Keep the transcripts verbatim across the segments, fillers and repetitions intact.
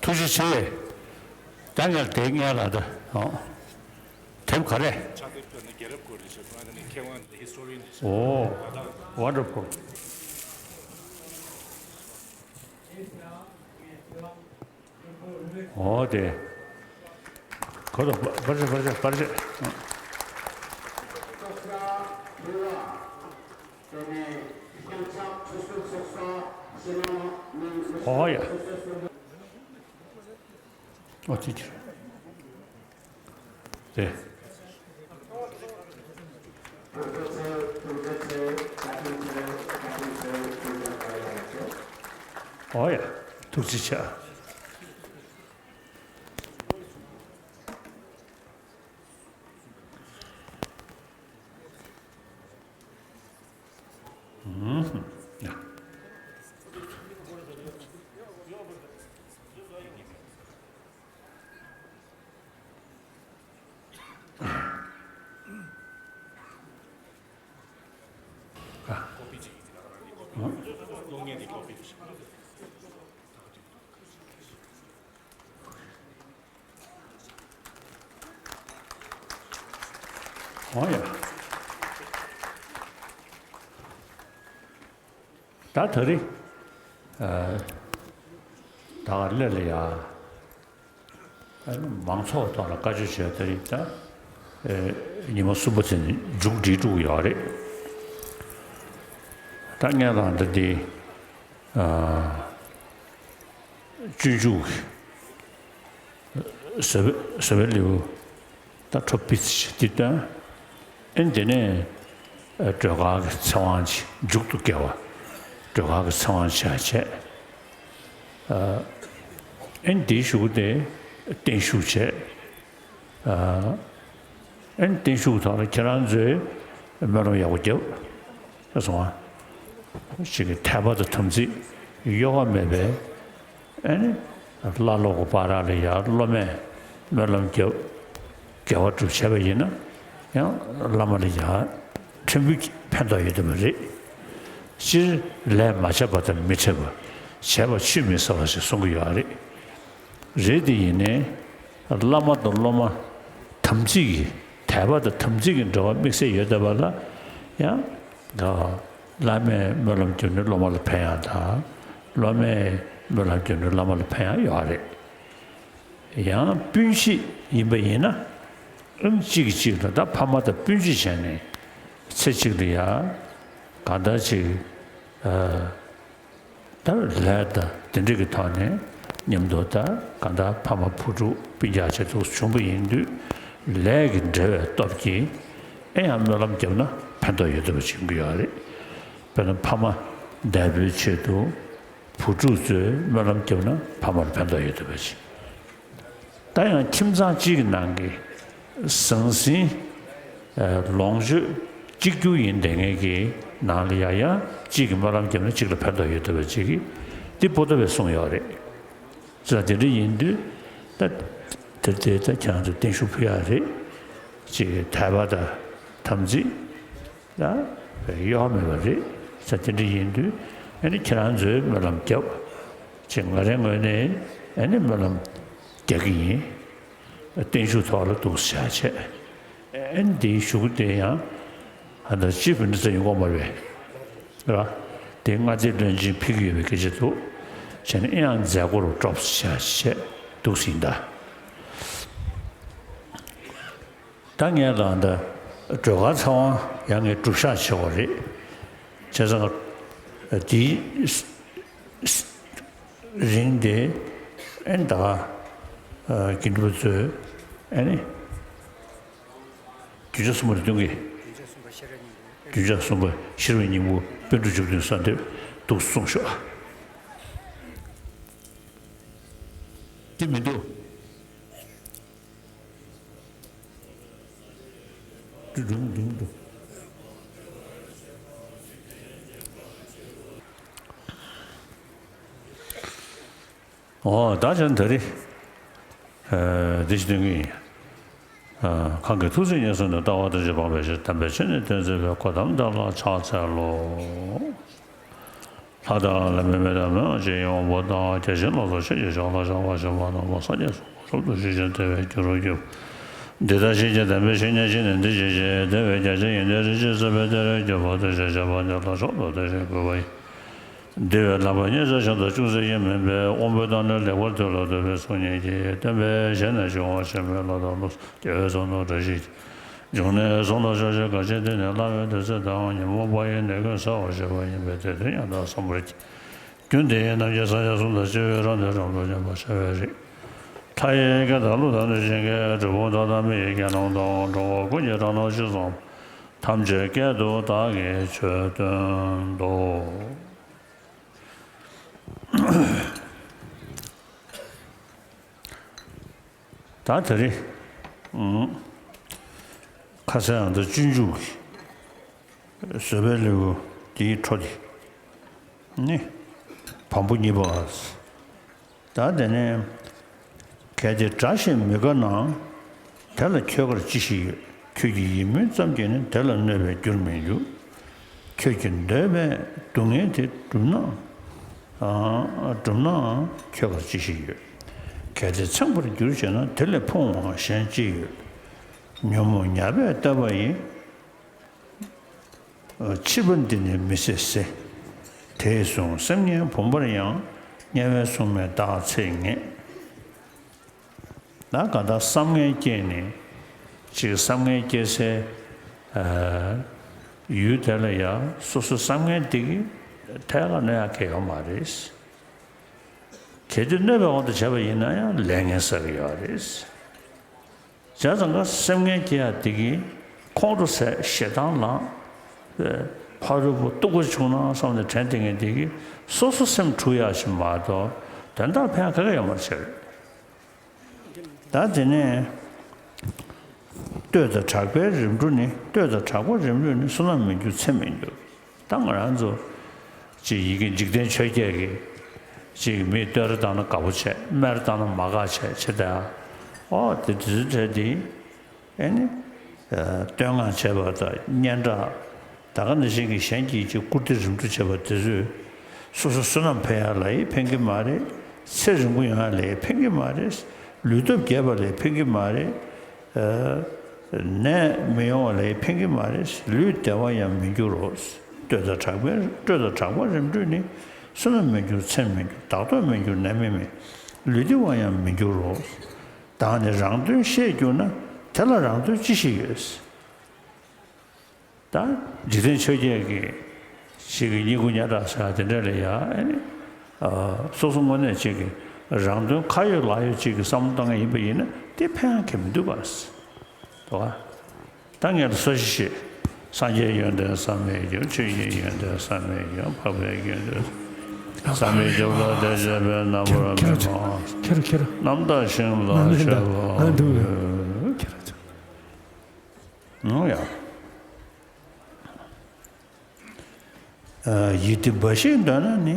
ཐུགས་རྗེ་ཆེ། ད་ངས་དེ་ངས་ལ་ད་ཨོ། དེབ་ག་རེ། ཕྱག་དེབ་ཐོན་ནས་རྒྱལ་རབས་སྐོར་རེད་ཤག་ཁོང་ཨ་ནི་མཁས་དབང་ཧི་སི་ཊོ་རི་ཡན་རེད་ཤག་ཨོ། ད་ཝན་ཌར་ཕུལ། ཨོ་དེ། གོ་ད་པར་ཆ་པར་ཆ་པར་ཆ། ཨོ་ཡ། ཨོ་ཅི་ཅི། དེ། ཨོ་ཡ། ཐུགས་རྗེ་ཆེ། ཨུམ། ཡ། ཨོ་ཡ། ད་ད་རེས། ཨ། ད་ག་ལེ་ལ་ཡ། ཨ་ནི་མང་ཚོགས་ཐོག་ལ་བཀའ་ཆོས་བྱས་ད་རེས་ད། ཨེ། ཉི་མ་གསུམ་པ་ཚེ་ནི་མཇུག་སྒྲིལ་འགྲོ་གི་ཡོད་རེད། ད་ངས་ལ་འདི་འདི། ཨ། སྤྱོད་འཇུག་གི་ཟབ་ཟབ་པའི་ལེའུ་ད་ཁྲོ་པི་ཚི་འདི་བཏོན། ཨེ་འདི་ནས་སྒྲོལ་དཀར་གྱི་ཚེ་དབང་ཆེ་མཇུག་ཏུ་དགེ་བ་སྒྲོལ་དཀར་གྱི་ཚེ་དབང་ཆེ་བྱས། ཨེ་འདིའི་གཞུག་དེ་བརྟན་བཞུགས་བྱས། ཨ་ནི་བརྟན་བཞུགས་ཐོག་ལ་ཁྱེད་རང་ཚོས་སྨོན་ལམ་ཡག་པོ་རྒྱབ། ཨ་སོང་ཨ། ཞིག་གི་དད་པ་དང་དམ་ཚིག་གཡོ་བ་མེད་པའི་ཨ་ནི་བླ་སློབ་ཀྱི་བར་ལ་ཡར་སློབ་མས་སྨོན་ལམ་རྒྱབ། དགེ་བ་སྒྲུབ་བྱས་པ་ཡིན་ན་ཡང་བླ་མ་ལ་ཡང་ཕྲན་བུ་ཕན་ཐོགས་ཡོད་དམ་རེད། སྤྱིར་ལས་མ་བྱས་པ་དང་མི་འཕྲད་པ། བྱས་པ་ཆུད་མི་ཟ་བ་ཞེས་གསུང་གི་ཡོད་རེད། རེད་དེ་ཡིན་ནའི། བླ་མ་དང་སློབ་མ་དམ་ཚིག་གི་དད་པ་དང་དམ་ཚིག་གི་འབྲེལ་བ་དམིགས་བསལ་ཡོད་བསྡད་པ་ལ་ཡང་། ད་བླ་མས་སྨོན་ལམ་བརྒྱབ་ནས་སློབ་མ་ལ་ཕན་ཡག་དང་། སློབ་མས་སྨོན་ལམ་བརྒྱབ་ནས་བླ་མ་ལ་ཕན་ཡག་ཡོད་རེད། ཡང་སྤུན་མཆེད་ཡིན་པ་ཡིན་ན། ཨང་གཅིག་གིས་གཅིག་ལ་ད་ཕ་མ་དང་སྤུན་མཆེད་བྱས་ནས་ཚེ་གཅིག་ལ་ཡ་གང་ལྟར་ཅིག་ཨ། ད་ལས་དང་དེ་འདྲ་གི་ཐོག་ནས་མཉམ་དུ་ད་གང་ལྟར་ཕ་མ་བུ་ཕྲུག་སྤུན་ཀྱག་བྱས་འདུག་བྱུང་པ་ཡིན་དུས་ལས་ཀྱི་འབྲེལ་བའི་སྟོབས་ཀྱིས་ཨེ་ཡང་སྨོན་ལམ་བརྒྱབ་ན་ཕན་ཐོགས་ཡོད་བསྡད་པ་ཅིག་ཡོང་གི་ཡོད་རེད། དཔེར་ན་ཕ་མ་འདས་པོའི་ཆེད་དུ། བུ་ཕྲུག་ཚོས་སྨོན་ལམ་བརྒྱབ་ན་ཕ་མར་ཕན་ཐོགས་ཡོད་བསྡད་པ་ཞིག་ད་ཡང་ཁྱིམ་ཚང་གཅིག་གི་ནང་གི་ཟང་ཟིང་། ཨ། ལོངས་སྤྱོད་གཅིག་གྱུར་ཡིན་བསྡད་མཁན་གྱི་ནང་ལ་ཡང་ཡང་གཅིག་གིས་སྨོན་ལམ་བརྒྱབ་ན་གཅིག་ལ་ཕན་ཐོགས་ཡོད་བསྡད་པ་ཅིག་གིས་འདི་པོ་ཏོ་བས་གསུངས་ཡོད་རེད། ཙང་དེ་འདྲ་ཡིན་དུས་ད་དེ་དེ་ད་ཁྱེད་རང་ཚོ་བརྟན་བཞུགས་ཕུལ་ཡག་རེད། ཅིག་དད་པ་དང་དམ་ཚིག་ད་གཡོ་བ་མེད་པ་རེད། ས་དེ་འདྲ་ཡིན་དུས་ཨ་ནི་ཁྱེད་རང་ཚོས་སྨོན་ལམ་རྒྱབ། ཅེས་ང་རའི་ངོས་ནས་ཨ་ནི་སྨོན་ལམ་རྒྱག་གི་ཡིན། བརྟན་བཞུགས་ཐོག་ལ་འདུག་བྱ་བྱས། ཨ་ནི་དེའི་གཞུག་དེ་ཡང་ཨ་ད་སྤྱི་བོད་འདི་ཚོ་ཡོང་གི་མ་རེད། ར། དེ་མངའ་སྡེ་བློན་ཆེན་ཕེབས་ཀྱི་ཡོད་པའི་སྐད་ཆ་འདུག་བྱས་ནས་ཨེ་ཡང་མཛད་སྒོར་གྲོགས་བྱ་བྱས་འདུག་ཟིན་ད། ད་ངས་ལ་འདི་སྒྲོལ་དཀར་ཚེ་དབང་ཡང་ངས་སྒྲུབ་ཤག་བྱེད་དགོས་རེད། བྱས་ཙང་དེའི་རིང་དེ་ཨེ་ད་དགེ་འདུན་པ་ཚོས་ཨེ་ནི་རྒྱུན་ཆགས་གསུམ་པ་རེ་སྟོན་གི། རྒྱུན་ཆགས་གསུམ་པ་ཤེས་རབ་སྙིང་པོ་པཎ་གྲུབ་བཅུ་བདུན་གསོལ་འདེབས་འདུག་གསུངས་ཤོག་དེ་མི་འདུག་ཨོ་ད་ཆ་ད་རེ། ཨ། འདི་ཞིག་སྟོན་གི་ཡིན། ཨ། གང་གི་ཐུགས་བརྩེ་ཉེར་བཟུང་ནས་ལྟ་བ་དོན་བྱེད་སྤངས་པའི་ཕྱིར། དམ་པའི་ཆོས་ནི་སྟོན་མཛད་པའི་གོ་ཏམ་དེ་ལ་ཕྱག་འཚལ་ལོ། ལྷ་དང་ལྷ་མིན་མི་དང་མི་དབང་ཆེན་ཡོངས་པོ་དང་། བརྒྱ་བྱིན་ལ་སོགས་ཆོས་ཀྱི་མཆོག་ལ་ཕྱག་འཚལ་བ་ཞེས་པ་རྣམས་ལ་སངས་རྒྱས་གསུང་རབ་ཏུ་ཞུགས་ཤིང་དེ་བས་རྒྱུ་རུ་གྱུར། འདི་ལྟར་ཤེས་བྱ་དམ་པའི་བཤེས་གཉེན་ཞིག་ནི་འདི་ཕྱིར་བཞེད། དེ་བས་རྒྱ་ཆེན་ཡོན་ཏན་རིན་ཆེན་གསུམ་པའི་གཏེར་གྱི་བར་དུ་ཞེས་བྱ་བ་འདི་ལ་མཆོག་ཏུ་བརྟན་ཞིང་གུས་པ་ཡིས། འདི་བས་ལྷག་པའི་བསྙེན་བྱ་གཞན་དག་ཅུང་ཟད་ཀྱང་མིན་པས། དབང་པོའི་གཏན་ལ་ལེགས་པར་ཐོས་ལ་འདོད་པའི་སེམས་ཉིད་ཀྱིས། བསྟན་པའི་གཞན་ནས་འབྱུང་བ་གཞན་མིན་ལ་དང་ལུགས་སུ་རྒྱལ་བའི་ཚོགས་རྣམས་བཀྲ་ཤིས་ཤིང་། འབྱུང་གནས་གསུམ་ལ་སྤྱོད་ཕྱིར་གལ་ཆེན་འདི་ནི། བླ་མའི་དུས་ཚོད་དང་ཉོན་མོངས་པ་ཡི་ནད་ཀུན་སེལ་བར་བྱེད་པ་ཡིན་པས། དེ་དོན་ཡང་དག་བསམ་པར་གྱིས། རྒྱུ་འདི་ཡིས་ནམ་མཁའི་སངས་རྒྱས་གསུམ་དང་བཅས་པའི་རབ་གནས་རབ་ཏུ་བརྟན་པར་བྱ་བའི་རིགས། མཐའ་ཡས་བསྐལ་དང་ཀླུ་དང་གནོད་སྦྱིན་གྱི། གྲུལ་བུམ་དག་དང་མི་ཡི་དགེ་སློང་དང་། འགྲོ་བ་ཀུན་གྱི་དགྲ་རྣམས་ཕྱིར་བསམ། ཐམས་ཅད་སྐད་དུ་བདག་གིས་ཆོས་བསྟན་ཏོ། ད་དེ་རིང་ཁ་སང་ཡང་ད་སྤྱོད་འཇུག་གི་བཟོད་པའི་ལེའུ་འདིའི་འཕྲོ་དེ་ནི་བམ་པོ་གཉིས་པ། ད་དེ་ནས་གལ་ཏེ་དགྲ་གཞན་མི་དགའ་ན། དེ་ལ་ཁྱོད་གར་ཅི་ཞིག་ཡོད། ཁྱོད་ཀྱི་ཡིད་སྨོན་ཙམ་གྱིས་ནི། དེ་ལ་གནོད་པའི་རྒྱུར་མི་འགྱུར། ཁྱོད་ཀྱིས་འདོད་པའི་སྡུག་བསྔལ་དེ་བསྒྲུབ་ན། ཨ་བསྒྲུབ་ནའང་ཁྱོད་གར་ཅི་ཞིག་ཡོད། གལ་ཏེ་ཚངས་པར་འགྱུར་བྱས་ན། དེ་ལས་ཕུང་བའང་གཞན་ཅི་ཡོད། ཉོན་མོངས་ཉ་པས་བཏབ་པ་ཡིས། ཕྱི་པ་འདི་ནི་མི་ཟད་ཟེར། དེས་བཟུང་སེམས་ངན་བུམ་པར་ཡང་། དམྱལ་བའི་སྲུང་མས་བདག་ཚེ་ངེས། ད་ག་ད་བསམ་ངན་སྐྱེས་ནས་ཅིག་བསམ་ངན་སྐྱེ་སའི་ཡུལ་དེ་ལ་ཡང་སོ་སོའི་བསམ་ངན་དེ་གིས་ཐད་ཀར་གནོད་ཡག་གི་ཡོད་མ་རེད། གལ་ཏེ་གནོད་པའི་དབང་དུ་བྱས་པ་ཡིན་ན་ཡང་ལས་ངན་བསགས་ཀྱི་ཡོད་རེད། བྱས་ཙང་ཀ་སེམས་ངན་སྐྱེ་ཡ་དེ་གིས་ཁོང་ཁྲོ་ཟ། ཞེ་སྡང་ལངས། ཕ་རོལ་པོ་གཏུག་པོ་བྱུང་ན་བསམ་ནས་དྲན་བསྡད་མཁན་དེ་གིས་སོ་སོ་སེམས་འཁྲུག་ཡ་ཞིག་མ་གཏོགས་དོན་དག་ཕན་ག་གེ་ཡོད་མ་རེད། ད་དེ་ནས་བསྟོད་དང་གྲགས་པའི་རིམ་གྲོ་ནི། བསྟོད་དང་གྲགས་པའི་རིམ་གྲོ་ནི། བསོད་ནམས་མི་འགྱུར་ཚེ་མི་འགྱུར། ད་ང་རང་ཚོ་ཅིག་ཡི་གེ་འཇིག་རྟེན་ཆོས་བརྒྱད་ཀྱི་ཅིག་མི་བསྟོད་ར་བཏང་ན་དགའ་པོ་བྱས། སྨད་ར་བཏང་ན་མ་དགའ་བྱས་བྱས་ད། ཨོ་དེ་དུས་ཚོད་དེ་ཨེ་ནི་བསྟོད་བསྔགས་བྱས་པ་དང་སྙན་གྲགས། ད་ག་ནང་བཞིན་གྱི་གཞན་གྱིས་ཅིག་བཀུར་སྟི་རིམ་གྲོ་བྱས་པ་དེ་ཚོས་སོ་སོ་བསོད་ནམས་འཕེལ་ཡ་ལ་ཡང་ཕན་གྱི་མ་རེད། ཚེ་རིང་པོ་ཡོང་ཡ་ལ་ཡང་ཕན་གྱི་མ་རེད། ལུས་སྟོབས་རྒྱས་པ་ལ་ཡང་ཕན་གྱི་མ་རེད། ནད་མི་ཡོང་བ་ལ་ཡང་ཕན་གྱི་མ་རེད། ལུས་བདེ་བ་ཡང་མི་འགྱུར་རོ། བསྟོད་དང་གྲགས་པའི་བསྟོད་དང་གྲགས་པ་རིམ་གྲོས་ནི། བསོད་ནམས་མི་འགྱུར་ཚེ་མི་འགྱུར། བདག་སྟོབས་མི་འགྱུར་ནད་མི་མེད། ལུས་བདེ་བ་ཡང་མི་འགྱུར་རོ། བདག་ནི་རང་དོན་ཤེས་གྱུར་ན། དེ་ལ་རང་དོན་ཅི་ཞིག་ཡོད། ད་འཇིག་རྟེན་ཆོས་བརྒྱད་ཀྱི་ཞིག་གི་སྙིང་ཁུང་ཉ་དྲག་ཟེར་བ་དེ་འདྲ་ལ་ཡ་ཨེ་ནི། སོ་སོ་དངོས་གནས་ཅིག་གི་རང་དོན་ཁ་ཡོད་ལག་ཡོད་ཅིག་གི་བསམ་བློ་བཏང་མཁན་ཡིན་པ་ཡིན་ན་དེ་ཕན་ཡང་གང་མི་འདུག་ག། དོ་ག། ད་ངས་ལ་སོ་ཞིག་བཤད། སངས་རྒྱས་ཡོན་ཏན་བསམ་མི་ཁྱབ། ཆོས་ཀྱི་ཡོན་ཏན་བསམ་མི་ཁྱབ། འཕགས་པའི་ཡོན་ཏན་བསམ་མི་ཁྱབ་ལ། དེ་བྱས་པས་རྣམ་པར་སྨིན་པ། ཁྱེར་ཁྱེར། རྣམ་དག་ཞིང་ལ་མཆོད་པ་འབུལ། ཁྱེར་ཁྱེར། ཨོ་ཡ། ཡིད་བདེ་འབའ་ཞིག་འདོད་ན་ནི།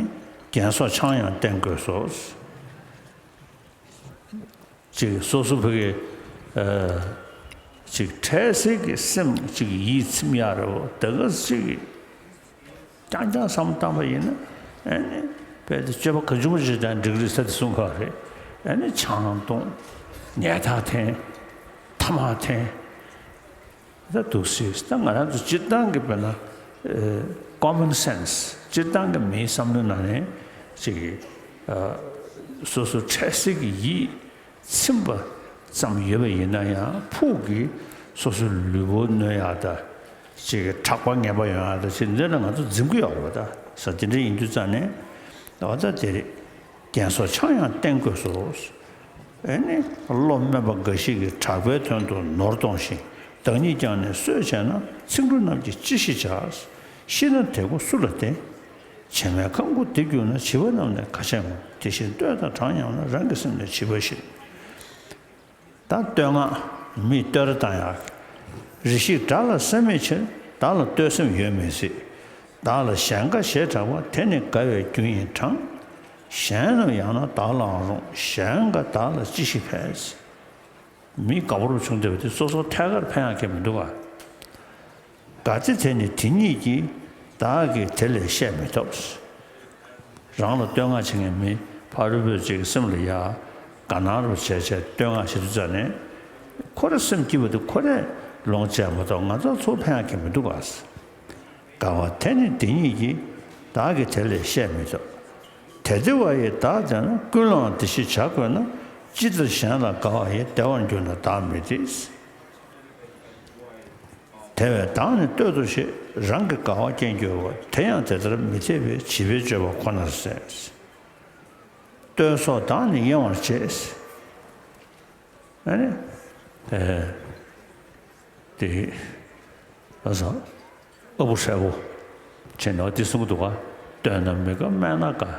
རྒྱན་སོགས་ཆང་ཡང་བསྟེན་དགོས་སོ། ཅིག་སོ་སོ་ཕ་གི་ཅིག་འཕྲལ་སེལ་གྱི་སེམས་ཅིག་ཡིད་ཚིམ་ཡག་རེད་བ། དེ་ག་ཅིག་རྐྱང་རྐྱང་བསམ་བཏང་པ་ཡིན་ན་ཨེ་ནི་དཔེ་དེ་སྤྱོད་པ་གང་བྱུང་བ་ཞིག་དང་འགྲིག་རེད་ཟེར་ཏེ་གསུང་གི་རེད། ཨེ་ནི་ཆང་འཐུང་། ཉལ་ཐ་འཐེན། ཐ་མག་འཐེན། ད་འདུག་སེ་ད་ང་རང་ཚོ་སྤྱིར་བཏང་གི་དཔེར་ན་common sense། སྤྱིར་བཏང་གི་མིའི་བསམ་བློའི་ནང་ནས་ཅིག་གི་སོ་སོ་འཕྲལ་སེལ་གྱི་ཡིད་ཚིམ་པ་ཙམ་ཡོད་པ་ཡིན་ན་ཡང་ཕུགས་ཀྱི་སོ་སོའི་ལུས་པོ་གནོད་ཡག་དང་ཅིག་གི་ཁྲག་པ་ངན་པ་ཡོང་ཡག་དང་ཅིག་འདི་ལ་ང་ཚོ་འཛེམ་གྱི་ཡོད་རེད་བ། ད་ས་དེ་འདྲ་ཡིན་དུས་ཙང་ནས་ད་བ་ད་དེ་རེད། རྒྱན་སོགས་ཆང་ཡང་བསྟེན་དགོས་སོ། ཨེ་ནི་བློ་དམན་པ་འགའ་ཞིག་གིས་གྲགས་པའི་དོན་དུ་ནོར་གཏོང་ཞིང་། བདག་ཉིད་ཀྱང་ནི་གསོད་བྱས་ན། ཚིག་འབྲུ་རྣམས་ཀྱིས་ཅི་ཞིག་བྱ། ཤི་ན་དེ་ཀོ་སུ་ལ་བརྟེན། བྱེ་མའི་ཁམས་ཀུན་འདི་གྱུར་ན། བྱིས་པ་རྣམས་ནི་ག་བྱེད་ངོ་། དེ་བཞིན་བསྟོད་དང་གྲགས་ཉམས་ན། རང་གི་སེམས་ནི་བྱིས་པ་བཞིན། ད་བསྟོད་བསྔགས་མིས་བསྟོད་ར་བཏང་ཡག། རེ་ཞིག་དགྲ་ལ་སེམས་མེད་ཕྱིར། བདག་ལ་བསྟོད་སེམས་ཡོད་མི་སྲིད། བདག་ལ་གཞན་དགའ་ཞེས་གྲགས་པ། དེ་ནི་དགའ་བའི་རྒྱུ་ཡིན་གྲང་། གཞན་རྣམས་ཡང་ན་བདག་ལའང་རུང་། གཞན་དགའ་བདག་ལ་ཅི་ཞིག་ཕན། མི་དགའ་པོ་རུ་བྱུང་བསྡད་པ་དེ་སོ་སོ་ཐད་ཀར་ཕན་ཡག་གི་མི་འདུག་ག། དགའ་སྟེ་དེ་ནི་དེ་ཉིད་ཀྱིས། བདག་གིས་དེ་ལས་བཤད་མི་ཐུབ། རང་ལ་བསྟོད་བསྔགས་བྱེད་མཁན་མི་ཕ་རོལ་པོ་ཅིག་གི་སེམས་ལ་ཡ་དགའ་སྣང་རུ་བྱས་བྱས་བསྟོད་བསྔགས་བྱེད་དུས་ཙ་ནས། ཁོ་རའི་སེམས་སྐྱིད་པ་དེ་ཁོ་རས་ལོངས་སྤྱད་མ་གཏོགས་ང་ཚོ་ཚུར་ཕན་ཡག་གི་མི་འདུག་ག། དགའ་བ་དེ་ནི་དེ་ཉིད་ཀྱིས། བདག་གིས་དེ་ལས་བཤད་མི་ཐུབ། དེ་བདེ་བ་ཡི་བདག་བདེ་ན། ཀུན་ལའང་དེ་བཞིན་བྱ་དགོས་ན། ཅི་ལྟར་གཞན་ལ་དགའ་བ་ཡི། བདེ་བར་འགྱུར་ན་བདག་མི་བདེ། དེ་བས་བདག་ནི་བསྟོད་དོ་ཞེས། རང་གི་དགའ་བ་སྐྱེ་འགྱུར་བ། དེ་ཡང་དེ་ལྟར་མི་འཐད་པའི། བྱིས་པའི་སྤྱོད་པ་ཁོ་ནར་ཟད། བསྟོད་སོགས་བདག་ནི་གཡེང་བར་བྱེད། ཨ་ནི། ཨེ། དེ། ཨ་ཟ། ཨ་བུ་ཧྲལ་པོ། བྱས་ནས་འདི་གསུང་གི་འདུག་ག། བསྟོད་ན་མི་དགའ་སྨད་ན་དགའ།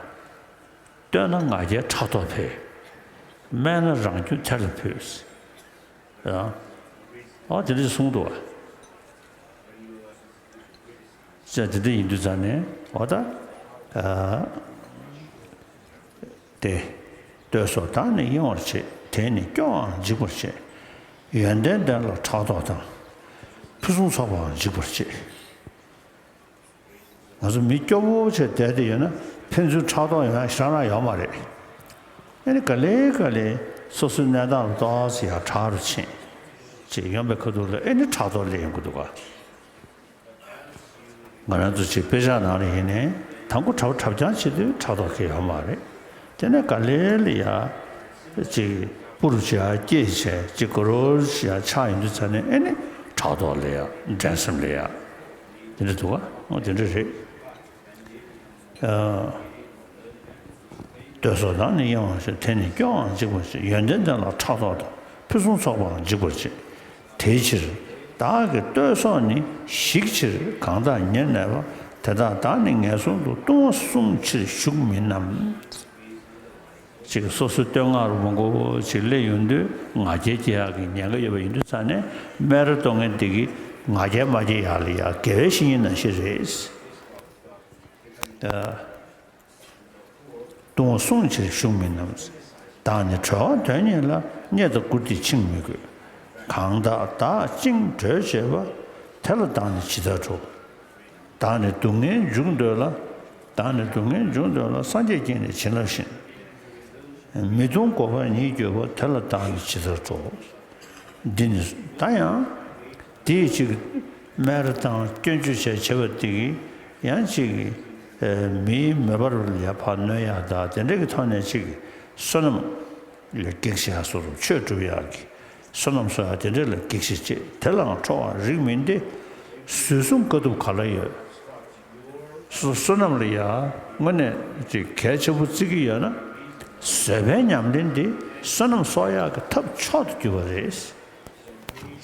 བསྟོད་ན་ང་རྒྱལ་ཕྲག་དོག་འཕེལ། སྨད་ན་རང་སྐྱོན་ཐེར་ལ་འཕོས། ཨ། ཨ་དེ་འདྲ་གསུང་གི་འདུག་ག། ཅེས་དེ་འདྲ་ཡིན་དུས་ཙ་ནས་འོ་ད། ཨ། དེ། བསྟོད་སོགས་བདག་ནི་གཡེང་བར་བྱེད། དེས་ནི་སྐྱོ་བའང་འཇིག་པར་བྱེད། ཡོན་ཏན་ལྡན་ལ་ཕྲག་དོག་དང་། ཕུན་སུམ་ཚོགས་པའང་འཇིག་པར་བྱེད། ང་ཚོ་མི་སྐྱོ་བོ་བྱས་བསྡད་དེ་ཡོད་ན་ཕན་ཚུན་ཕྲག་དོག་ཡོང་ཡ་ཞེ་དྲག་ཡོད་མ་རེད། ཨེ་ནི་ག་ལེ་ག་ལེ་སོ་སོའི་གནས་སྟངས་ལ་ཏོག་ཙམ་ཡར་དྲག་རུ་ཕྱིན། ཅེས་ཡོང་པའི་ཁ་ཐུག་ལ་ཨེ་ནི་ཕྲག་དོག་སླེབས་ཡོང་གི་འདུག་ག། ང་རང་ཚོ་ཅིག་དཔེ་ཆ་ནང་ལ་ཡིན་ནའི་དང་པོ་གྲྭ་པ་གྲྭ་རྐྱང་བྱེད་དུས་ཕྲག་དོག་གི་ཡོད་མ་རེད། དེ་ནས་ག་ལེ་ལ་ཡ་ཅིག་སྤུ་རུ་ཅིག་ཡ་སྐྱེས་བྱས་ཅིག་གུ་རུ་ཅིག་ཡ་ཆགས་ཡོང་དུས་ཙ་ནས་ཨེ་ནི་ཕྲག་དོག་སླེབས་ཡ། འགྲན་སེམས་སླེབས་ཡ། དེ་འདྲ་འདུག་ག། འོ་དེ་འདྲ་རེད། ཨ། བསྟོད་སོགས་བདག་ནི་གཡེང་བར་བྱེད། དེས་ནི་སྐྱོ་བའང་འཇིག་པར་བྱེད། ཡོན་ཏན་ལྡན་ལ་ཕྲག་དོག་དང་། ཕུན་སུམ་ཚོགས་པའང་འཇིག་པར་བྱེད། དེའི་ཕྱིར་བདག་གི་བསྟོད་སོགས་ནི། ཞིག་ཕྱིར་གང་དག་ཉེར་གནས་པ། དེ་དག་བདག་ནི་ངན་སོང་དུ། ལྟུང་བ་བསྲུང་ཕྱིར་ཞུགས་མིན་ནམ། ཅིག་སོ་སོའི་བསྟོད་བསྔགས་རུ་མང་པོ་ཅིག་སླེབས་ཡོང་དུས་ང་རྒྱལ་སྐྱེ་ཡག་གི་ཉེན་ཁ་ཡོད་པ་ཡིན་དུས་ཙ་ནས་སྨད་ར་གཏོང་མཁན་དེ་གིས་ང་རྒྱལ་མ་སྐྱེ་ཡག་ལ་ཡ་དགེ་བའི་བཤེས་གཉེན་ནང་བཞིན་རེད། ལྟུང་བ་བསྲུང་ཕྱིར་ཞུགས་མིན་ནམ། བདག་ནི་གྲོལ་བ་དོན་གཉེར་ལ། རྙེད་དང་བཀུར་སྟི་འཆིང་མི་དགོས། གང་དག་བདག་བཅིངས་གྲོལ་བྱེད་པ། དེ་ལ་བདག་ནི་ཇི་ལྟར་གྲོལ། བདག་ནི་སྡུག་བསྔལ་འཇུག་འདོད་ལ། བདག་ནི་སྡུག་བསྔལ་འཇུག་འདོད་ལ། སངས་རྒྱས་བསྐྱངས་ནས་བྱིན་རླབས་བཞིན། མི་གདུང་འགོག་པ་ཉིད་གྱུར་པ། དེ་ལ་བདག་ནི་ཇི་ལྟར་གྲོལ། འདི་ནི་ད་ཡང་། དེའི་ཅིག་སྨད་ར་དང་སྐྱོན་བརྗོད་བྱས་བྱས་པ་དེ་གིས་ཡང་ཅིག་ཨ། མིའི་མོས་པ་ལ་ཡ་ཕར་གནོད་ཡག་དང་དེ་འདྲ་གི་ཐོག་ནས་ཅིག་བསོད་ནམས་ལ་གེགས་བྱེད་ཡག་སོགས་ཆོས་སྒྲུབ་ཡག་གི་བསོད་ནམས་གསོག་ཡག་དེ་འདྲ་ལ་གེགས་བྱེད་ཅེས། དེ་ལའང་ཁྲོ་བ་རིགས་མིན་ཏེ། ཟོལ་གསུམ་དཀའ་ཐུབ་ག་ལ་ཡོད། སོ་བསོད་ནམས་ལ་ཡ་དངོས་གནས་ཅིག་གལ་ཆེན་པོ་བརྩི་གི་ཡོད་ན། བཟོད་པའི་ཉམས་ལེན་དེ་བསོད་ནམས་གསོག་ཡག་གི་ཐབས་མཆོག་ཏུ་གྱུར་པ་རེད།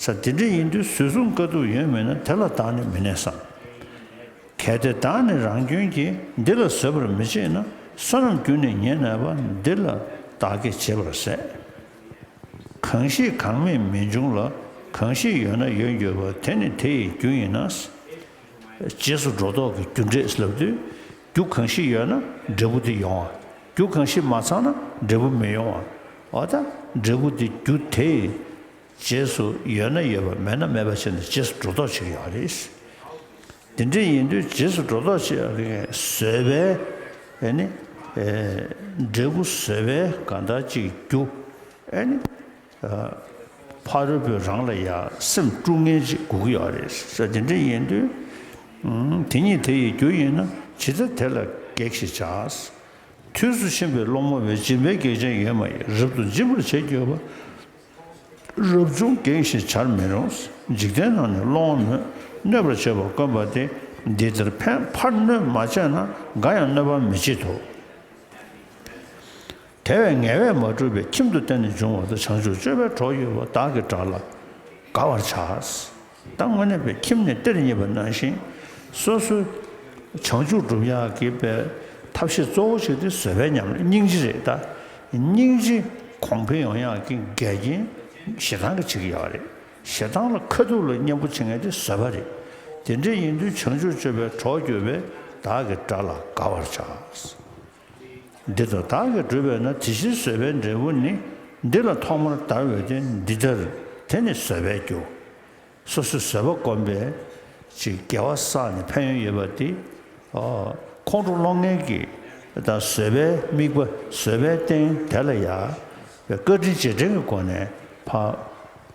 ས་དེ་འདྲ་ཡིན་དུས་ཟོལ་གསུམ་དཀའ་ཐུབ་ཡོད་མིན་ན་དེ་ལ་བདག་ནི་མི་གནས་སམ། གལ་ཏེ་བདག་ནི་རང་སྐྱོན་གྱིས། འདི་ལ་བཟོད་པར་མི་བྱེད་ན། བསོད་ནམས་ཀུན་ནས་ཉེར་གནས་པ། འདི་ལ་བདག་གིས་བྱེད་པར་ཟད། གང་ཞིག་གང་མེད་མི་འབྱུང་ལ། གང་ཞིག་ཡོད་ན་ཡོད་འགྱུར་བ། དེ་ནི་དེ་ཡི་རྒྱུ་ཡིན་ན། རྗེས་སུ་འགྲོ་ལྡོག་གི་རྒྱུ་འབྲས་ལབ་དུས། རྒྱུ་གང་ཞིག་ཡོད་ན་འབྲས་བུ་དེ་ཡོང་བ། རྒྱུ་གང་ཞིག་མ་ཚང་ན་འབྲས་བུ་མི་ཡོང་བ། འོ་ད་འབྲས་བུ་དེ་རྒྱུ་དེ་ཡི་རྗེས་སུ་ཡོད་ན་ཡོད་པ་མེད་ན་མེད་པ་བྱས་ནས་རྗེས་སུ་འགྲོ་ལྡོག་བྱེད་ཀྱི་ཡོད་རེད། དེ་འདྲ་ཡིན་དུས་རྗེས་སུ་འགྲོ་ལྡོག་བྱེད་ཡག་གི་བཟོད་པའི་ཨེ་ནི་ཨེ་འབྲས་བུ་བཟོད་པའི་གང་ལྟར་ཅིག་རྒྱུ་ཨེ་ནི་ཨ་ཕ་རོལ་པོས་རང་ལ་ཡ་སེམས་དཀྲུག་མཁན་ཅིག་དགོས་ཀྱི་ཡོད་རེད་ཟེར། དེ་འདྲ་ཡིན་དུས་ཨུམ་དེ་ཉིད་དེ་ཡི་རྒྱུ་ཡིན་ན། ཇི་ལྟར་དེ་ལ་གེགས་ཞེས་བྱ། དུས་སུ་ཕྱིན་པའི་སློང་མོ་བས། སྦྱིན་པའི་གེགས་ཅན་ཡོད་མ་ཡིན། རབ་ཏུ་འབྱིན་པར་བྱེད་འགྱུར་བ། རབ་བྱུང་གེགས་ཞེས་བྱར་མི་རུང་། འཇིག་རྟེན་ནང་ནས་སློང་བ་གནོད། གནོད་པར་བྱེད་པ་དཀོན་པ་སྟེ། འདི་ལྟར་ཕན་ཕར་གནོད་མ་བྱས་ན། འགའ་ཡང་གནོད་པ་མི་བྱེད་དོ། དེ་བས་ངལ་བས་མ་གྲུབ་པའི། ཁྱིམ་དུ་བརྟེན་ནས་འབྱུང་བ་དང་། བྱང་ཆུབ་སྤྱོད་པའི་གྲོགས་ཡོད་པ། བདག་གི་དགྲ་ལ་དགའ་བར་བྱ། ད་དངོས་གནས་པའི་ཁྱིམ་ནས་གཏེར་རྙེད་པ་ནང་བཞིན། སོ་སོའི་བྱང་ཆུབ་སྒྲུབ་ཡག་གི་པའི་ཐབས་ཤེས་གཙོ་བོ་ཞིག་དེ་བཟོད་པའི་ཉམས་ལེན་སྙིང་རྗེ་རེད། ད་སྙིང་རྗེ་གོང་འཕེལ་ཡོང་ཡག་གི་འགལ་རྐྱེན་ཞེ་སྡང་གིས་བྱེད་ཀྱི་ཡོད་རེད། ཞེ་སྡང་ལ་ཁ་ཐུག་ལ་གཉེན་པོ་བྱེད་མཁན་དེ་བཟོད་པ་རེད། དེ་འདྲ་ཡིན་དུས་བྱང་ཆུབ་སྤྱོད་པའི་གྲོགས་གྱུར་པས། བདག་གི་དགྲ་ལ་དགའ་བར་བྱ། འདི་ལྟར་བདག་གིས་བསྒྲུབས་པས་ན། དེ་བཞིན་བཟོད་པའི་འབྲས་བུ་ནི། འདི་ལ་ཐོག་མར་བདར་བས་ཏེ། འདི་ལྟར་དེ་ནི་བཟོད་པའི་རྒྱུ། སོ་སོའི་བཟོད་པ་སྒོམ་པས་ཅིག་དགེ་བ་བསགས་ནས་ཕན་ཡོན་ཡོད་པ་འདི། ཨོ། ཁོང་ཁྲོ་སློང་མཁན་གྱི་ ད་བཟོད་པའི་དམིགས་པ་བཟོད་པའི་རྟེན་དེ་ལ་ཡ་བཀའ་དྲིན་རྗེས་དྲན་གྱི་སྒོ་ནས་ཕར་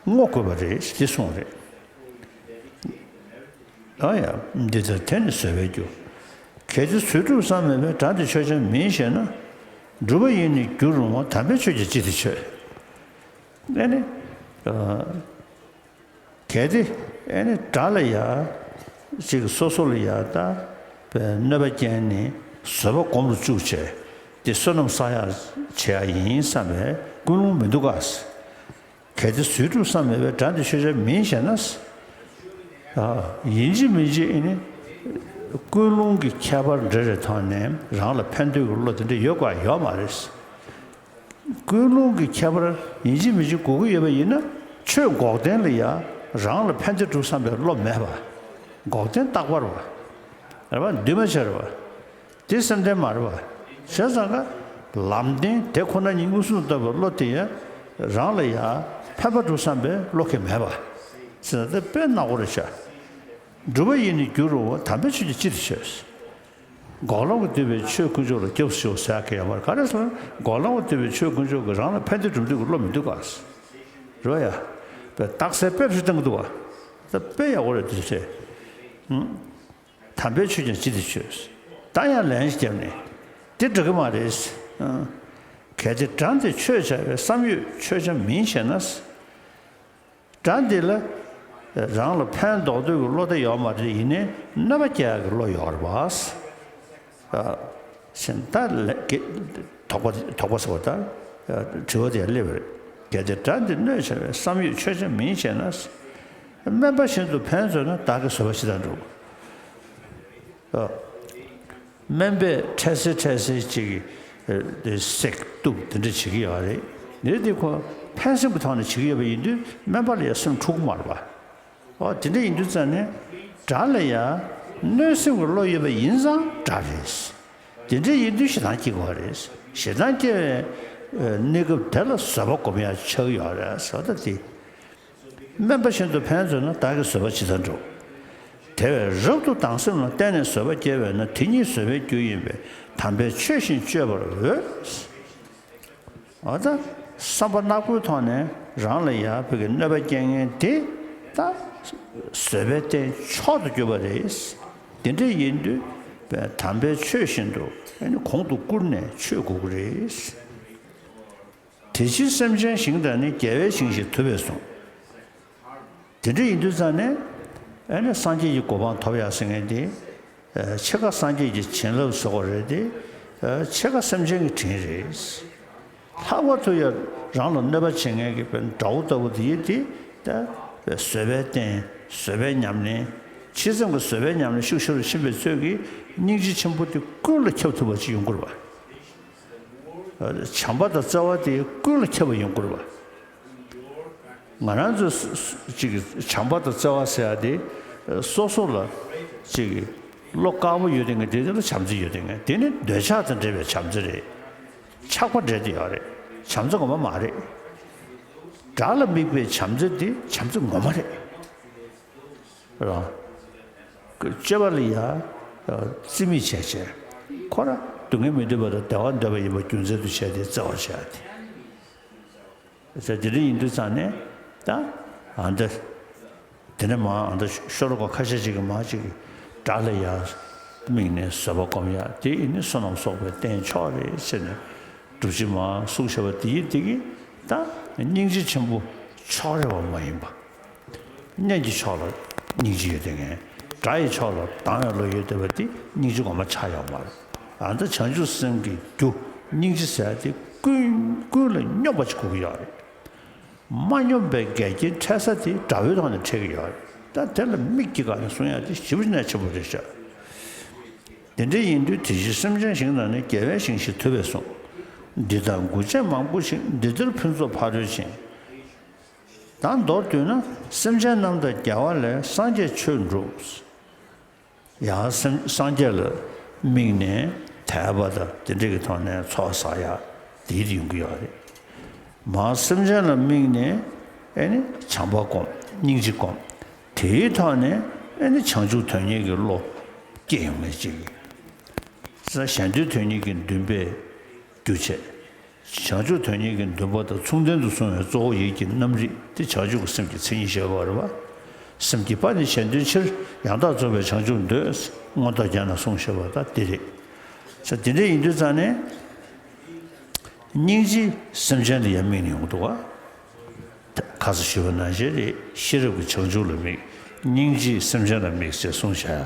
བསྔོ་དགོས་པ་རེད་ཅེས་གསུངས་རེད། ཨ་ཡ། འདི་ལྟར་དེ་ནི་བཟོད་པའི་རྒྱུ། གལ་ཏེ་བཟོད་སྒྲུབ་བསམ་མེད་པས་དགྲ་འདི་ཆོས་ཅན་མིན་ཞེ་ན། སྒྲུབ་པ་ཡིས་ནི་རྒྱུར་རུང་བ་དམ་པའི་ཆོས་ཀྱང་ཅི་སྟེ་ཆོད། ཨེ་ནི། ཨ། གལ་ཏེ་ཨེ་ནི་དགྲ་ལ་ཡ་ཅིག་སོ་སོ་ལ་ཡ་ད་གནོད་པ་བསྐྱལ་ནས་བཟོད་པ་སྒོམ་རུ་བཅུག་བྱས་དེ་བསོད་ནམས་བསགས་ཡག་བྱེད་ཡག་ཡིན་བསམ་པའི་ཀུན་སློང་མི་འདུག་ག། གལ་ཏེ་བཟོད་སྒྲུབ་བསམ་མེད་པས་དགྲ་འདི་ཆོས་ཅན་མིན་ཞེ་ན། ཡིན་གཅིག་མིན་གཅིག་ཨེ་ནི་ཀུན་སློང་གི་ཁྱད་པར་འདྲ་རེ་མཐོང་ནས་རང་ལ་ཕན་འདོད་ཀྱི་བློ་དེ་འདྲ་ཡོད་དགོས་ཡོད་མ་རེད། ཀུན་སློང་གི་ཁྱད་པར་ཡིན་གཅིག་མིན་གཅིག་དགོས་ཀྱི་ཡོད་པ་ཡིན་ན། ཆོས་འགོག་བདེན་ལ་ཡང་རང་ལ་ཕན་བདེ་སྒྲུབ་བསམ་པའི་བློ་མེད་པ། འགོག་བདེན་རྟག་པར་བ། རེད་པ། འདུས་མ་བྱས་རེད་པ། དེ་སེམས་ལྡན་མ་རེད་པ། བྱས་ཙང་ཀ་ལམ་བདེན་དེ་ཁོ་ན་ཉིད་མངོན་སུམ་ལྟ་བུའི་བློ་དེ་ཡང་རང་ལ་ཡང་ཕན་པ་སྒྲུབ་བསམ་པའི་བློ་ཁེ་མེད་པ། ཟེར་ན་དེ་དཔེ་ནག་པོ་རེད་ཤག། སྒྲུབ་པ་ཡིས་ནི་རྒྱུར་རུང་བ་དམ་པའི་ཆོས་ཀྱང་ཅི་སྟེ་ཆོད། འགོག་ལམ་གྱིས་བསྡུས་པའི་ཆོས་དཀོན་མཆོག་ལ་སྐྱབས་སུ་མཆིའོ་ཟེར་ཡག་གི་ཡོད་མ་རེད། ག་རེ་ཟེར་ན་འགོག་ལམ་གྱིས་བསྡུས་པའི་ཆོས་དཀོན་མཆོག་གིས་རང་ལ་ཕན་བདེ་སྒྲུབ་འདོད་ཀྱི་བློ་མི་འདུག་ག། རེད་ཡ། དཔེ་རྟགས་གསལ་དཔེ་རེ་བཏང་གི་འདུག་ག། ད་དཔེ་ཡག་པོ་རེད་འདུག་ཟེར། ཧུམ། དམ་པའི་ཆོས་ཀྱང་ཅི་སྟེ་ཆོད། ད་ཡང་ལན་ཞིག་བརྒྱབ་ནས། དེ་འགྲིག་གི་མ་རེད། ཨ། གལ་ཏེ་དགྲ་འདི་ཆོས་བྱ་བའི་བསམ་ཡོད་ཆོས་ཅན་མིན་ཞེ་ན། དགྲ་འདི་ལ་རང་ལ་ཕན་འདོགས་འདོད་ཀྱི་བློ་དེ་ཡོད་མ་རེད། ཡིན་ནའི་གནོད་པ་སྐྱེལ་ཡག་གི་བློ་ཡོད་རེད་པ། ཨ། ཞེ་ན་ད་ལས་ཀྱི་དོགས་པ་དོགས་པ་ཟེར་བ་ད་དྲི་བ་དེ་སླེབས་པ་རེད། གལ་ཏེ་དགྲ་འདི་གནོད་བྱ་བའི་བསམ་ཡོད་ཆོས་ཅན་མིན་ཞེ་ན། དམན་པ་བཞིན་དུ་ཕན་བཟོད་ན་བདག་གི་བཟོད་པ་ཇི་ལྟར་འགྲུབ། ཨ། དམན་པས་འཕྲལ་སེལ་འཕྲལ་སེལ་ཅིག་གི་སྲེག་གཏུབ་དེ་འདྲ་བྱེད་ཀྱི་ཡོད་རེད། འདིར་དེ་ཁོ་ཕན་སེམས་ཀྱི་ཐོག་ནས་བྱེད་ཀྱི་ཡོད་པ་ཡིན་དུས་དམན་པ་ལ་ཡང་སེམས་འཁྲུག་གི་མ་རེད་པ། ཨོ་དེ་འདྲ་ཡིན་དུས་ཙང་ནས་དགྲ་ལ་ཡང་གནོད་སེམས་ཀྱི་བློ་ཡོད་པ་ཡིན་ཙང་དགྲ་རེད། དེ་འདྲ་ཡིན་དུས་ཞེ་སྡང་སྐྱེ་དགོས་རེད། ཞེ་སྡང་སྐྱེ་བའི་གནས་སྐབས་དེ་ལ་བཟོད་པ་སྒོམ་ཡག་ཆགས་ཀྱི་ཡོད་རེད་ཟེར་བ་ད་དེ། དམན་པ་བཞིན་དུ་ཕན་བཟོད་ན་བདག་གི་བཟོད་པ་ཇི་ལྟར་འགྲུབ། དེ་བས་རབ་ཏུ་སྡང་སེམས་ལ་བརྟེན་ནས་བཟོད་པ་སྐྱེ་བས་ན་དེ་ཉིད་བཟོད་པའི་རྒྱུ་ཡིན་པས་དམ་པའི་ཆོས་བཞིན་སྤྱོད་པར་འོས། འོ་ད་བསམ་པ་ནག་པོའི་ཐོག་ནས་རང་ལ་ཡང་བོད་ཀྱི་གནོད་པ་སྐྱེལ་མཁན་དེ་ད་བཟོད་པའི་རྟེན་མཆོག་ཏུ་གྱུར་པ་རེད། དེ་འདྲ་ཡིན་དུས་དམ་པའི་ཆོས་བཞིན་དུ་གོང་དུ་བཀུར་ནས་སྤྱོད་དགོས་ཀྱི་རེད། དེ་ཕྱིར་སེམས་ཅན་ཞིང་དང་ནི། རྒྱལ་བའི་ཞིང་ཞེས་ཐུབ་པས་གསུངས། དེ་འདྲ་ཡིན་དུས་ཙང་ནས་ཨ་ནི་སངས་རྒྱས་ཀྱི་གོ་འཕང་ཐོབ་ཡག་ཟེར་མཁན་དེ། ཨ། འཆི་ཁ་སངས་རྒྱས་ཀྱི་བྱིན་རླབས་ཟེར་བ་རེད་དེ། ཨ། འཆི་ཁ་སེམས་ཅན་གྱི་དྲིན་རེད། ལྷག་པར་དུ་ཡང་རང་ལ་གནོད་པ་བྱེད་མཁན་གྱི་དཔེ་དགྲ་བོ་ལྟ་བུ་དེ་ཡིན་དེ། ད་བཟོད་པའི་རྟེན་བཟོད་པའི་ཉམས་ལེན། ཇི་ཙམ་གྱི་བཟོད་པའི་ཉམས་ལེན་ཤུགས་ཆེ་རུ་ཕྱིན་པའི་ཚོད་ཀྱིས་སྙིང་རྗེ་ཆེན་པོ་དེ་ཀུན་ལ་ཁྱབ་ཐུབ་པ་ཅིག་ཡོང་གི་རེད་པ། བྱམས་པ་དང་བརྩེ་བ་དེ་ཀུན་ལ་ཁྱབ་པ་ཡོང་དགོས་རེད་པ། ང་རང་ཚོ་ཅིག་བྱམས་པ་དང་བརྩེ་བ་ཟེར་ཡ་དེ་སོ་སོ་ལ་ཅིག་བློ་དཀར་པོ་ཡོད་དེ་ངས་དེ་དེ་ལ་བྱམས་བརྩེ་ཡོད་དེ་ངས་དེ་ནི་འདོད་ཆགས་དང་འབྲེལ་བའི་བྱམས་བརྩེ་རེད། ཆགས་པ་འདྲེས་ཏེ་ཡོད་རེད། བྱམས་བརྩེ་ངོ་མ་མ་རེད། དགྲ་ལ་དམིགས་པའི་བྱམས་བརྩེ་དེ་བྱམས་བརྩེ་ངོ་མ་རེད། རང་། སྤྱོད་པ་ལ་ཡ། རྩིས་མེད་བྱས་བྱས། ཁོ་ར་སྡུག་བསྔལ་མི་འདོད་པ་དང་བདེ་བ་འདོད་པ་ཡིན་པ་རྒྱུ་མཚན་དུ་བྱས་ཏེ་བརྩེ་བར་བྱ་སྟེ། དེ་འདྲ་ཡིན་དུས་ཙང་ནས་ད། ཨ་འདི། དེ་ནས་མ་ཨ་འདི་ཤོ་ལོ་ཀ་ཁ་ཤས་ཅིག་གིས་མ་ཅིག་དགྲ་ལ་ཡ། དམིགས་ནས་བཟོད་པ་སྒོམ་ཡ་དེ་ཡིན་ནི་བསོད་ནམས་གསོག་པའི་རྟེན་མཆོག་རེད་ཟེར་ནས། སྒྲུབ་བྱེད་མ་གསུངས་བཞག་པ་དེ་ཡིན་དེ་གིས་ད་སྙིང་རྗེ་ཆེན་པོ་ཕྱོགས་རེ་བ་མ་ཡིན་པ། གཉེན་གྱི་ཕྱོགས་ལ་སྙིང་རྗེ་ཡོད་དེ་ངས་དགྲ་ཡི་ཕྱོགས་ལ་སྡང་བའི་བློ་ཡོད་དེ་བ་དེ་སྙིང་རྗེ་ངོ་མ་ཆགས་ཡོད་མ་རེད། ཨ་ནི་བྱང་ཆུབ་སེམས་ཀྱི་རྒྱུ་སྙིང་རྗེ་ཟེར་ཡ་དེ་ཀུན་ཀུན་ལ་སྙོམས་པ་ཅིག་དགོས་ཀྱི་ཡོད་རེད། མ་སྙོམས་པའི་འགལ་རྐྱེན་འཕྲད་ས་དེ་དགྲ་བོའི་ཐོག་ནས་འཕྲད་ཀྱི་ཡོད་རེད། ད་དེ་ལ་དམིགས་ཀྱི་སྒང་ནས་གསུང་ཡ་དེ་ཞེ་པོ་གནད་ཆེན་པོ་རེད་ཤག། དེ་འདྲ་ཡིན་དུས་དེ་ཕྱིར་སེམས་ཅན་ཞིང་དང་ནི། རྒྱལ་བའི་ཞིང་ཞེས་ཐུབ་པས་གསུངས། འདི་དག་མགུ་ཅན་མང་པོ་ཞིག་འདི་ལྟར་ཕུན་ཚོགས་ཕ་རོལ་ཕྱིན། ད་མདོར་བསྡུས་ན་སེམས་ཅན་རྣམས་དང་རྒྱལ་བ་ལས་སངས་རྒྱས་ཆོས་འགྲུབ། ཡང་སེམས་སངས་རྒྱས་ལ་དམིགས་ནས་དད་པ་དང་དེ་འདྲ་གི་ཐོག་ནས་ཚོགས་བསགས་ཡ་དེ་ཡོང་གི་ཡོད་རེད། མར་སེམས་ཅན་ལ་དམིགས་ནས་ཨེ་ནི་བྱམས་པ་སྒོམ། སྙིང་རྗེ་སྒོམ། དེའི་ཐོག་ནས་ཨེ་ནི་བྱང་ཆུབ་དོན་གཉེར་གྱི་བློ་སྐྱེ་ཡོང་ངེས་ཅིག། གཞན་དོན་དོན་གཉེར་གྱི་འདུན་པས་རྒྱུ་བྱས། བྱང་ཆུབ་དོན་གཉེར་གྱི་འདུན་པ་དང་མཚུངས་ལྡན་དུ་སོང་བའི་གཙོ་བོ་ཡིད་ཀྱི་རྣམ་རིག་དེ་བྱང་ཆུབ་ཀྱི་སེམས་ཀྱི་མཚན་ཉིད་བཤད་པ་རེད་བ། སེམས་བསྐྱེད་པ་ནི་གཞན་དོན་ཕྱིར། ཡང་དག་རྫོགས་པའི་བྱང་ཆུབ་འདོད། མངོན་རྟོགས་རྒྱན་ལ་གསུངས་བཞག་པ་ད་དེ་རེད། ས་དེ་འདྲ་ཡིན་དུས་ཙང་ནས། སྙིང་རྗེས་སེམས་ཅན་ལ་ཡང་དམིགས་ནས་ཡོང་གི་འདུག་བ། ཁ་སང་ཞུས་པ་ནང་བཞིན་རེད། ཤེས་རབ་ཀྱི་བྱང་ཆུབ་ལ་དམིགས། སྙིང་རྗེས་སེམས་ཅན་ལ་དམིགས་ཞེས་གསུངས་བཞག་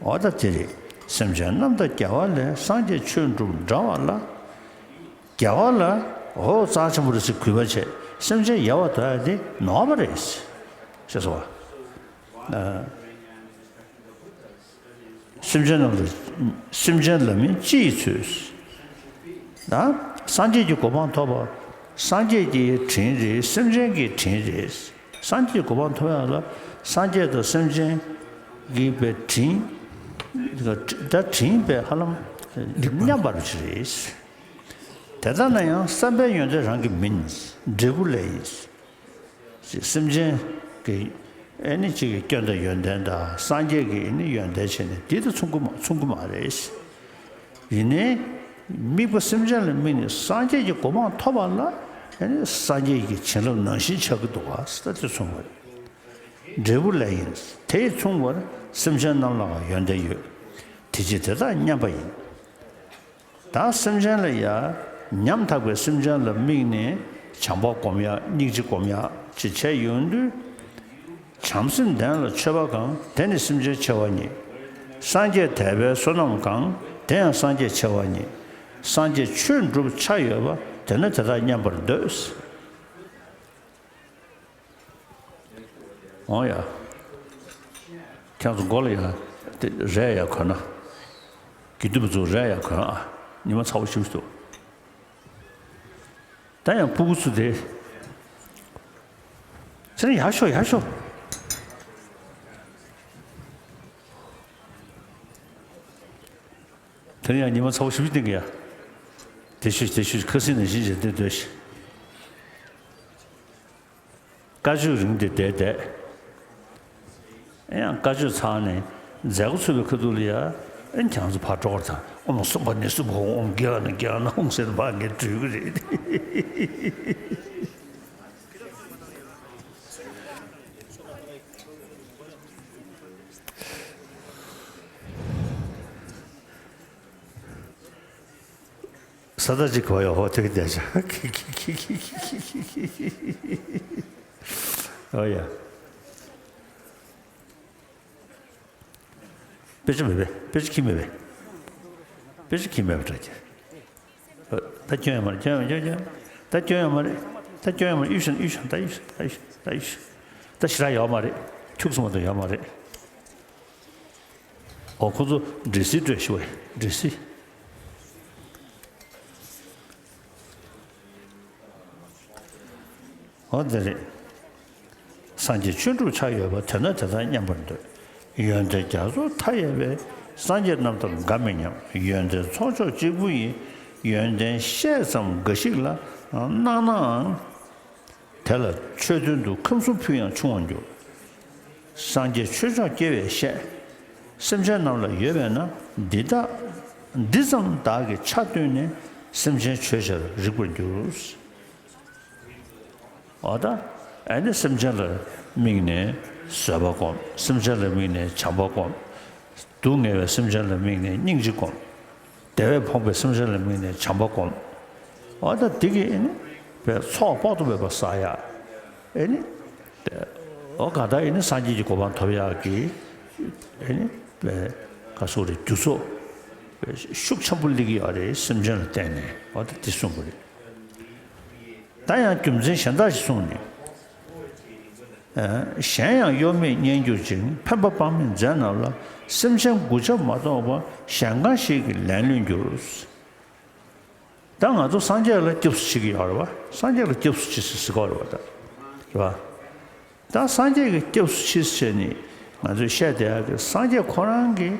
འོ་ད་དེ་རེད། སེམས་ཅན་རྣམས་དང་རྒྱལ་བ་ལས། སངས་རྒྱས་ཆོས་འགྲུབ་འདྲ་བ་ལ། རྒྱལ་བ་ལ་འོ་རྩ་ཆེན་པོ་རེད་ཟེར་གུས་པ་བྱས། སེམས་ཅན་ཡལ་བར་དོར་ཡ་དེ་ནོར་བ་རེད། ཞེས་སོ། སེམས་ཅན་རྣམས་ལ། སེམས་ཅན་ལ་མིན་སྤྱི་ཡི་ཚོད། ན། སངས་རྒྱས་ཀྱི་གོ་འཕང་ཐོབ་པ། སངས་རྒྱས་ཀྱི་དྲིན་རེད། སེམས་ཅན་གྱི་དྲིན་རེད། སངས་རྒྱས་གོ་འཕང་ཐོབ་ཡག་ལ་སངས་རྒྱས་དང་སེམས་ཅན་གྱི་པའི་དྲིན། ད་དྲིན་པའི་ཧ་ལམ་མཉམ་པར་བྱེད་རེད། དེ་ལྟ་ན་ཡང་བསམ་པའི་ཡོན་ཏན་རང་གི་མིན། འབྲས་བུ་ལས་ཡིན། སེམས་ཅན་གྱི་ཨེ་ནི་གཅིག་གི་སྐྱོན་དང་ཡོན་ཏན་དང་སངས་རྒྱས་ཀྱི་ཨེ་ནི་ཡོན་ཏན་བྱས་ནས་དེ་དང་མཚུངས་ཀྱི་མ་མཚུངས་ཀྱི་མ་རེད། ཡིན་ནའི་དམིགས་པ་སེམས་ཅན་ལ་དམིགས་ནས་སངས་རྒྱས་ཀྱི་གོ་འཕང་ཐོབ་པ་ལ་ཨེ་ནི་སངས་རྒྱས་ཀྱི་བྱིན་རླབས་ནང་བཞིན་ཆགས་ཀྱི་འདུག་ག་ཟེར་དེ་མཚུངས་པ་རེད། འབྲས་བུ་ལས་ཡིན། དེས་མཚུངས་པར་སེམས་ཅན་རྣམས་ལའང་ཡོན་ཏན་ཡོད། དེ་ཕྱིར་དེ་དག་མཉམ་པ་ཡིན། ད་སེམས་ཅན་ལ་ཡང་ཉམ་ཐག་པའི་སེམས་ཅན་ལ་དམིགས་ནས་བྱམས་པ་སྒོམ་ཡག་སྙིང་རྗེ་སྒོམ་ཡག་ཅེས་བྱས་ཡོང་དུས། བྱམས་སེམས་ལྡན་ལ་མཆོད་པ་གང་། དེ་ནི་སེམས་ཅན་ཆེ་བ་ཉིད། སངས་རྒྱས་དད་པའི་བསོད་ནམས་གང་། དེ་ཡང་སངས་རྒྱས་ཆེ་བ་ཉིད། སངས་རྒྱས་ཆོས་འགྲུབ་ཆ་ཡོད་པ། དེ་ནི་དེ་དག་མཉམ་པར་འདོད། འོང་ཡ། ཁྱེད་ཚོ་མགོ་ལ་ཡ། དེ་རས་ཡ་གོན་ན། དགེ་འདུན་པ་ཚོ་རས་ཡ་གོན་ཨ། ཉི་མ་ཚ་བོ་ཞིག་འདུག་ད་ཡང་ཕྲུ་གུ་ཚོ་དེ། ཚེ་རིང་ཡར་ཤོག་ཡར་ཤོག་དེ་ནས་ཡང་ཉི་མ་ཚ་བོ་ཞིག་སྟེང་གི་ཡ། དེ་ཤོད་དེ་ཤོད་ཁ་སང་ནང་བཞིན་བྱས་ཏེ་སྡོད་ཤིག་བཀའ་ཆོས་རིང་དེ་བསྡད་བསྡད། ཨེ་ཡང་བཀའ་ཆོས་ཚར་ནས་མཛད་སྒོ་ཚུགས་པའི་ཁ་ཐུག་ལ་ཡ། ཨེ་ཁྱང་ཚོ་ཕར་འགྲོ་བར་དང་ཨོམ་སུམ་པ་ནི་སུམ་པ་ཨོམ་རྒྱ་ན་རྒྱ་ན་ཨོམ་ཟེར་ནས་ཕར་ངས་འགྲོ་གི་རེད། ས་ད་ཅིག་གོ་ཡོ་ཧོ་ཐིག་དེ་ཆ། ཨོ་ཡ། དཔེ་ཆ་མེད་པས། དཔེ་ཆ་ཁྱི་མེད་པས། དཔེ་ཆ་ཁྱི་མེད་པ་འདྲ་ཀྱི། ད་སྐྱོན་ཡོད་མ་རེད། སྐྱོན་ཡོད་སྐྱོན་ཡོད། ད་སྐྱོན་ཡོད་མ་རེད། ད་སྐྱོན་ཡོད་མ་རེད། གཡུག་ཤོག་གཡུག་ཤོག་ད་གཡུག་ཤོག་ད་གཡུག་ཤོག་ད་གཡུག་ཤོག་ད་ཞེ་དྲག་ཡོད་མ་རེད། ཁྱུག་ཙམ་མ་གཏོགས་ཡོད་མ་རེད། ཨོ་ཁོ་ཚོ་འདྲི་སྲིད་སྤྲོད་ཤི་བས་འདྲི་སྲིད། ཨོ་དེ་རེད། སངས་རྒྱས་ཆོས་འགྲུབ་ཆ་ཡོད་པ། དེ་ན་དེ་དག་མཉམ་པར་འདོད། ཡོན་ཏན་རྒྱ་མཚོ་མཐའ་ཡས་པའི། སངས་རྒྱས་རྣམས་དང་འགའ་མི་མཉམ། ཡོན་ཏན་ཚོགས་མཆོག་གཅིག་པུ་ཡིན། ཡོན་ཏན་བཤད་ཙམ་འགའ་ཞིག་ལ་སྣང་ནའང་། དེ་ལ་ཆོས་དོན་དུ་ཁམས་གསུམ་ཕུལ་ཡང་ཆུང་བར་འགྱུར། སངས་རྒྱས་ཆོས་མཆོག་སྐྱེ་བས་བཤད། སེམས་ཅན་རྣམས་ལ་ཡོད་པས་ན། འདི་དག་འདི་ཙམ་བདག་གིས་ཆ་བཏོན་ནས། སེམས་ཅན་ཆོས་ཆར་རིག་པར་འགྱུར། འོ་ད་ཨ་ནི་སེམས་ཅན་ལ་དམིགས་ནས་བཟོད་པ་སྒོམ། སེམས་ཅན་ལ་དམིགས་ནས་བྱམས་པ་སྒོམ། སྡུག་བསྔལ་བའི་སེམས་ཅན་ལ་དམིགས་ནས་སྙིང་རྗེ་སྒོམ། བདེ་བས་ཕོངས་པའི་སེམས་ཅན་ལ་དམིགས་ནས་བྱམས་པ་སྒོམ། འོ་ད་འདི་གིས་ཨ་ནི་པའི་ཚོགས་དཔག་ཏུ་མེད་པ་བསགས་ཡ། ཨ་ནི་འོ་ག་ད་ཨ་ནི་སངས་རྒྱས་ཀྱི་གོ་འཕང་ཐོབ་ཡག་གི་ཨ་ནི་པའི་ག་སོགས་རེད། རྒྱུ་ཚོགས་ཤུགས་ཆེན་པོ་སླེབས་ཀྱི་ཡོད་རེད། སེམས་ཅན་ལ་བརྟེན་ནས་འོ་ད་འདི་གསུངས་པ་རེད། ད་ཡང་རྒྱུ་མཚན་གཞན་དག་ཞིག་གསུངས་ནས། གཞན་ཡང་གཡོ་མེད་མཉེན་གྱུར་ཅིང་། ཕན་པ་སྤང་མི་མཛད་རྣམས་ལ། སེམས་ཅན་མགུ་ཆ་མ་གཏོགས་པ། གཞན་གང་ཞིག་གིས་ལན་ལོན་འགྱུར། ད་ང་ཚོ་སངས་རྒྱས་ལ་སྐྱབས་སུ་མཆི་གི་ཡོད་རེད་བ། སངས་རྒྱས་ལ་སྐྱབས་སུ་མཆི་ཟེར་ཟེར་གི་ཡོད་རེད་བ་ད། རེད་བ། ད་སངས་རྒྱས་ཀྱི་སྐྱབས་སུ་མཆི་ཟེར་ནས་ང་ཚོས་བཤད་བསྡད་ཡག་གི། སངས་རྒྱས་ཁོ་རང་གིས་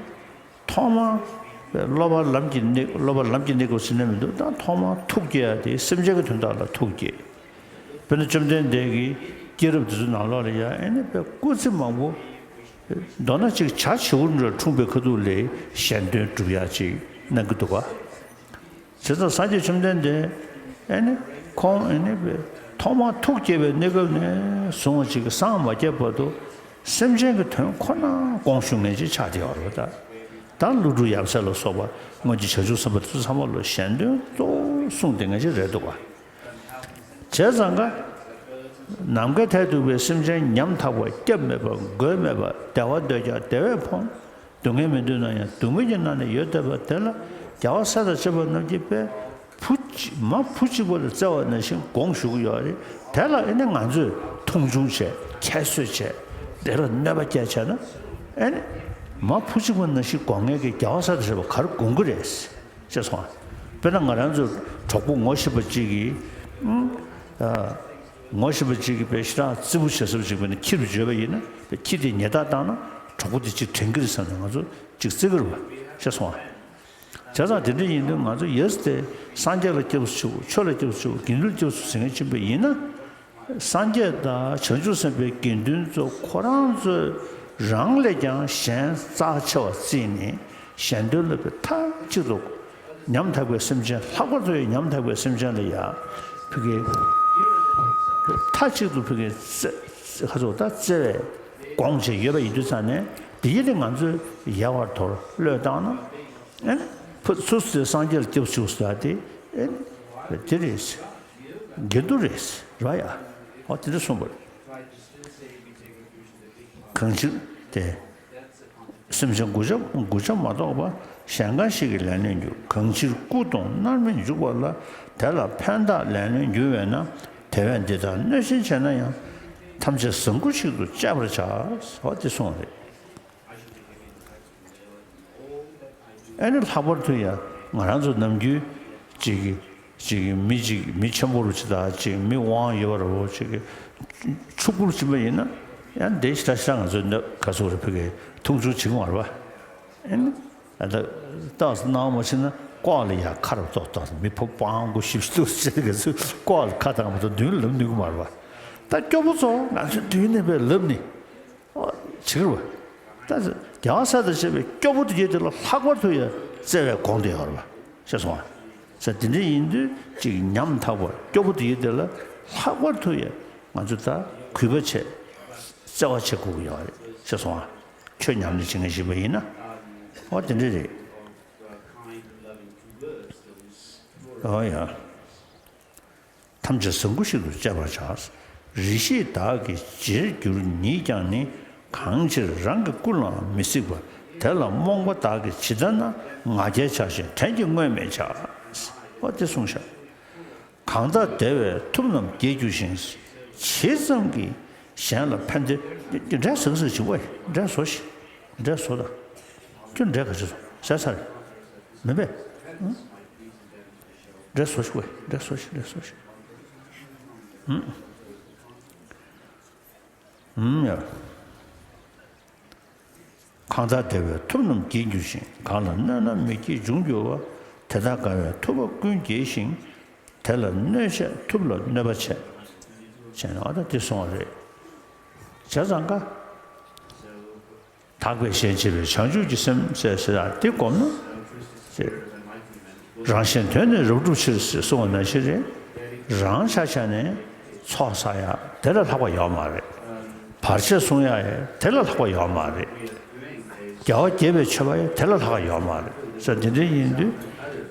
ཐོག་མར་སློབ་པ་ལམ་གྱི་གནས། སློབ་པ་ལམ་གྱི་གནས་སྐབས་ཟེར་ན་མི་འདུག་ད་ཐོག་མར་ཐུགས་བསྐྱེད་ཡ་དེ་སེམས་ཅན་གྱི་དོན་དག་ལ་ཐུགས་བསྐྱེད། དཔེར་ན་བཅོམ་ལྡན་འདས་ཀྱི་སྐྱེས་རབས་དེ་ཚོ་ནང་ལོགས་ལ་ཡ་ཨ་ནི་དཔེ་སྐུ་ཚེ་མང་པོ། མདོར་ན་ཅིག་བྱ་བྱིའུ་འདྲ་འཁྲུངས་པའི་ཁ་ཐུག་ལ་གཞན་དོན་སྒྲུབ་ཡ་ཅིག་གནང་གི་འདུག་ག། བྱས་ཙང་སངས་རྒྱས་བཅོམ་ལྡན་འདས་ཨེ་ནི་ཁོང་ཨེ་ནི་ཐོག་མར་ཐུགས་བསྐྱེད་པའི་གནས་སྐབས་ནས་བཟུང་བ་ཅིག་གིས་སངས་མ་རྒྱས་བར་དུ་སེམས་ཅན་གྱི་དོན་ཁོ་ན་དགོངས་ཞུ་མཁན་ཅིག་ཆགས་བསྡད་ཡོད་རེད་པ། ད་ཀླུ་སྒྲུབ་ཡབ་སྲས་ལ་སོགས་པ་སྔོན་གྱི་བྱང་ཆུབ་སེམས་དཔའ་དེ་ཚོ་ཚང་མ་ལ་ཞལ་འདོན་གཙོ་བོ་གསུངས་བསྡད་མཁན་ཅིག་རེད་འདུག་ག། བྱས་ཙང་ཀ། ནམ་མཁའི་མཐས་གཏུགས་པའི་སེམས་ཅན་ཉམ་ཐག་པ་སྐྱབས་མེད་པ་མགོན་མེད་པ་བདེ་བ་འདོད་ཀྱང་བདེ་བས་ཕོངས། སྡུག་བསྔལ་མི་འདོད་ན་ཡང་སྡུག་བསྔལ་གྱི་ནང་ན་ཡོད་བསྡད་པ་དེ་ལ་རྒྱལ་བ་སྲས་དང་བཅས་པ་རྣམས་ཀྱིས་དཔེ་བུ་གཅིག་མ་བུ་གཅིག་པ་ལ་བརྩེ་བ་ནང་བཞིན་དགོངས་ཞུ་གི་ཡོད་རེད། དེ་ལ་ཨེ་ནི་ང་ཚོས་མཐོང་ཆུང་བྱས་ཁྱད་གསོད་བྱས་དེ་ལ་གནོད་པ་བསྐྱལ་བྱས་ན་ཨེ་ནི་མ་བུ་གཅིག་པ་ནང་བཞིན་དགོངས་མཁན་གྱི་རྒྱལ་བ་སྲས་དང་བཅས་པ་ག་རེ་དགོངས་ཀྱི་རེད། ཤེས་སོང་ང་། དཔེར་ན་ང་རང་ཚོ་གྲོགས་པོ་ངོ་ཤེས་པ་གཅིག་གིས། ཨང་། ཨ། ངོ་ཤེས་པ་གཅིག་གིས་དཔེ་ཞེ་དྲག་རྩེ་པོ་བྱེད་ས་གཅིག་དཔེར་ན་ཁྱི་རུ་བརྗོད་པ་ཡིན་ན་དཔེ་ཁྱི་དེ་ཉེས་རྡུང་བཏང་ན་གྲོགས་པོ་དེ་གཅིག་དྲན་གྱི་རེད་བསམ་ནས་ང་ཚོ་གཅིག་བརྩི་གི་རེད་པ། ཤེས་སོང་ང་། བྱས་ཙང་དེ་འདྲ་ཡིན་དུས་ང་ཚོ་ཡེ་སི་དེ་སངས་རྒྱས་ལ་སྐྱབས་སུ་མཆིའོ། ཆོས་ལ་སྐྱབས་སུ་མཆིའོ། དགེ་འདུན་ལ་སྐྱབས་སུ་མཆིའོ་ཟེར་མཁན་ཕྱིན་པ་ཡིན་ན། སངས་རྒྱས་དང་བྱང་ཆུབ་སེམས་དཔའི་དགེ་འདུན་ཚོ་ཁོ་རང་ཚོས་རང་ལས་ཀྱང་གཞན་རྩ་ཆེ་བ་བརྩིས་ནས་གཞན་དོན་ལ་དཔེ་མཐའ་གཅིག་ཏུ་ཉམ་ཐག་པའི་སེམས་ཅན། ལྷག་པར་དུ་ཡང་ཉམ་ཐག་པའི་སེམས་ཅན་ལ་ཡང་ཕ་གི་མཐའ་གཅིག་ཏུ་ཕ་གི་བརྩེ་ཁ་ཚོ་ད་བརྩེ་བས་དགོངས་བྱས་ཡོད་པ་ཡིན་དུས་ཙང་ནས། འདི་ཡིན་ཏེ་ང་ཚོས་ཡལ་བར་དོར་བློས་བཏང་ན་ཨེ་ནི་ཕ་སུ་སུ་སངས་རྒྱས་ལ་སྐྱབས་སུ་མཆིའོ་ཟེར་བ་དེ་ཨེ་ནི་དེ་རེད། འགལ་འདུ་རེད། རེད་པ། ཡ། ཨོ་དེ་འདྲ་གསུངས་པ་རེད། གང་ཕྱིར་དེ། སེམས་ཅན་མགུ་བྱ་མགུ་བྱ་མ་གཏོགས་པ་གཞན་གང་ཞིག་གིས་ལན་ལོན་འགྱུར། གང་ཕྱིར་སྐུ་གདུང་མནར་མེད་འཇུག་པ་ལ། དེ་ལ་ཕན་བཏགས་ལན་ལོན་འགྱུར་བས་ན། དེ་བས་འདི་ལྟར་གནོད་སྦྱིན་བྱེད་ན་ཡང་། ཐམས་ཅད་བཟང་པོ་ཞིག་ཏུ་སྤྱད་པར་བྱ། ཨོ་དེ་གསུངས་པ་རེད། ཨེ་ནི་ལྷག་པར་དུ་ཡང་ང་རང་ཚོ་ནམ་རྒྱུན་ཅིག་གི་ཅིག་གི་མི་ཅིག་མི་ཆེན་པོ་རུ་ཅིག་དང་ཅིག་མི་དབང་ཡོད་པ་རུ་ཅིག་གི་ཕྱུག་པོ་རུ་ཕྱིན་པ་ཡིན་ན་ཡང་དེ་ཞེ་དྲག་ཞེ་དྲག་ང་ཚོས་གནོད་ག་ཚོད་རེ་ཕ་གི་མཐོང་ཆུང་བྱེད་ཀྱི་མ་རེད་པ། ཨེ་ནི་ཨ་ད་ཏོག་ཙམ་སྣང་བ་མ་ཕྱིན་ན་ལྐོག་ལ་ཡ་ཁ་རུ་ཏོག་ཏོག་མི་ཕོ་པང་གོ་ཞིབ་ཞིབ་ཏུ་བྱེད་ག་ཚོད་ལྐོག་ལ་ཁ་བཏང་མ་གཏོགས་མདུན་ལ་ལབ་ནུས་ཀྱི་མ་རེད་པ། ད་སྐྱོ་པོ་ཚོ་ང་ཚོའི་མདུན་ནས་པའི་ལབ་ནི། ཨོ། བྱེད་ཀྱི་རེད་པ། ད་རྒྱལ་བ་སྲས་དང་བཅས་པའི་སྐྱོ་པོ་དེ་ཡོད་དེ་ལ་ལྷག་པར་དུ་ཡང་བརྩེ་བས་དགོངས་བསྡད་ཡོད་རེད་པ། ཤེས་སོང་ང་། ས་དེ་འདྲ་ཡིན་དུས་ཅིག་ཉམ་ཐག་པ་སྐྱོ་པོ་དེ་ཡོད་དེ་ལ་ལྷག་པར་དུ་ཡང་ང་ཚོ་ད་གུས་པ་བྱེད། བརྩེ་བ་བྱེད་དགོས་ཀྱི་ཡོད་རེད། ཤེས་སོང་ང་། ཆོས་ཉམས་ལེན་བྱེད་མཁན་ཞིག་པ་ཡིན་ན། ཨོ་དེ་འདྲ་རེད། ཨོ་ཡ། ཐམས་ཅད་བཟང་པོ་ཞིག་ཏུ་སྤྱད་པར་བྱ། རེ་ཞིག་བདག་གི་རྗེར་འགྱུར་ཉིད་ཀྱང་ནི། གང་ཕྱིར་རང་གི་ཀུན་ལའང་མི་གཟིགས་པ། དེ་ལ་རྨོངས་པ་བདག་གིས་ཇི་ལྟར་ན། ང་རྒྱལ་ཆགས་ཤིང་བྲན་གྱི་མངོན་མེད་བྱ། ཨོ་དེ་གསུངས་ཤག། གང་དག་དེ་བས་ཐུབ་རྣམས་དགྱེས་གྱུར་ཞིང་། ཇི་ཙམ་གྱིས་གཞན་ལ་ཕན་བདེ། འདྲ་ཟེར་གི་ཟེར་གྱི་བས་འདྲ་བཟོ་ཞིག། འདྲ་བཟོ་དང་། ཁྱོད་འདྲ་ག་ཚོད་བཟོ་ཟེར་ས་རེད། མིན་པས། འདྲ་བཟོ་ཞིག་བས་འདྲ་བཟོ་ཞིག། འདྲ་བཟོ་ཞིག། ཨུམ། ཨུམ་ཡ། གང་དག་དེ་བས་ཐུབ་རྣམས་དགྱེས་འགྱུར་ཞིང་། གང་ལ་གནོད་ན་མི་སྐྱིད་འབྱུང་འགྱུར་བ། དེ་དག་དགའ་བས་ཐུབ་པ་ཀུན་དགྱེས་ཤིང་། དེ་ལ་གནོད་བྱས་ཐུབ་ལ་གནོད་པ་བྱས། བྱས་ན་ཨ་ད་དེ་སོང་བ་རེད། བྱས་ཙང་ཀ། དག་པའི་ཞེན་བྱེད་པའི་བྱང་ཆུབ་ཀྱི་སེམས་ཟེར་ཟེར་ཡ་དེ་བསྒོམ་ན། ཟེར། རང་གཞན་དོན་ནི་རབ་བསྒྲུབ་ཕྱིར་ཟེར་གསུངས་པ་ནང་བཞིན་རེད། རང་ཆ་བཞག་ནས་ཚོགས་བསགས་ཡ་དེ་ལས་ལྷག་པ་ཡོད་མ་རེད། བར་ཆད་སྲུང་ཡ་ཡ་དེ་ལས་ལྷག་པ་ཡོད་མ་རེད། རྒྱལ་བ་དགྱེས་པའི་མཆོད་པ་ཡ་དེ་ལས་ལྷག་པ་ཡོད་མ་རེད། ཟེར་འདི་འདྲ་ཡིན་དུས་བྱང་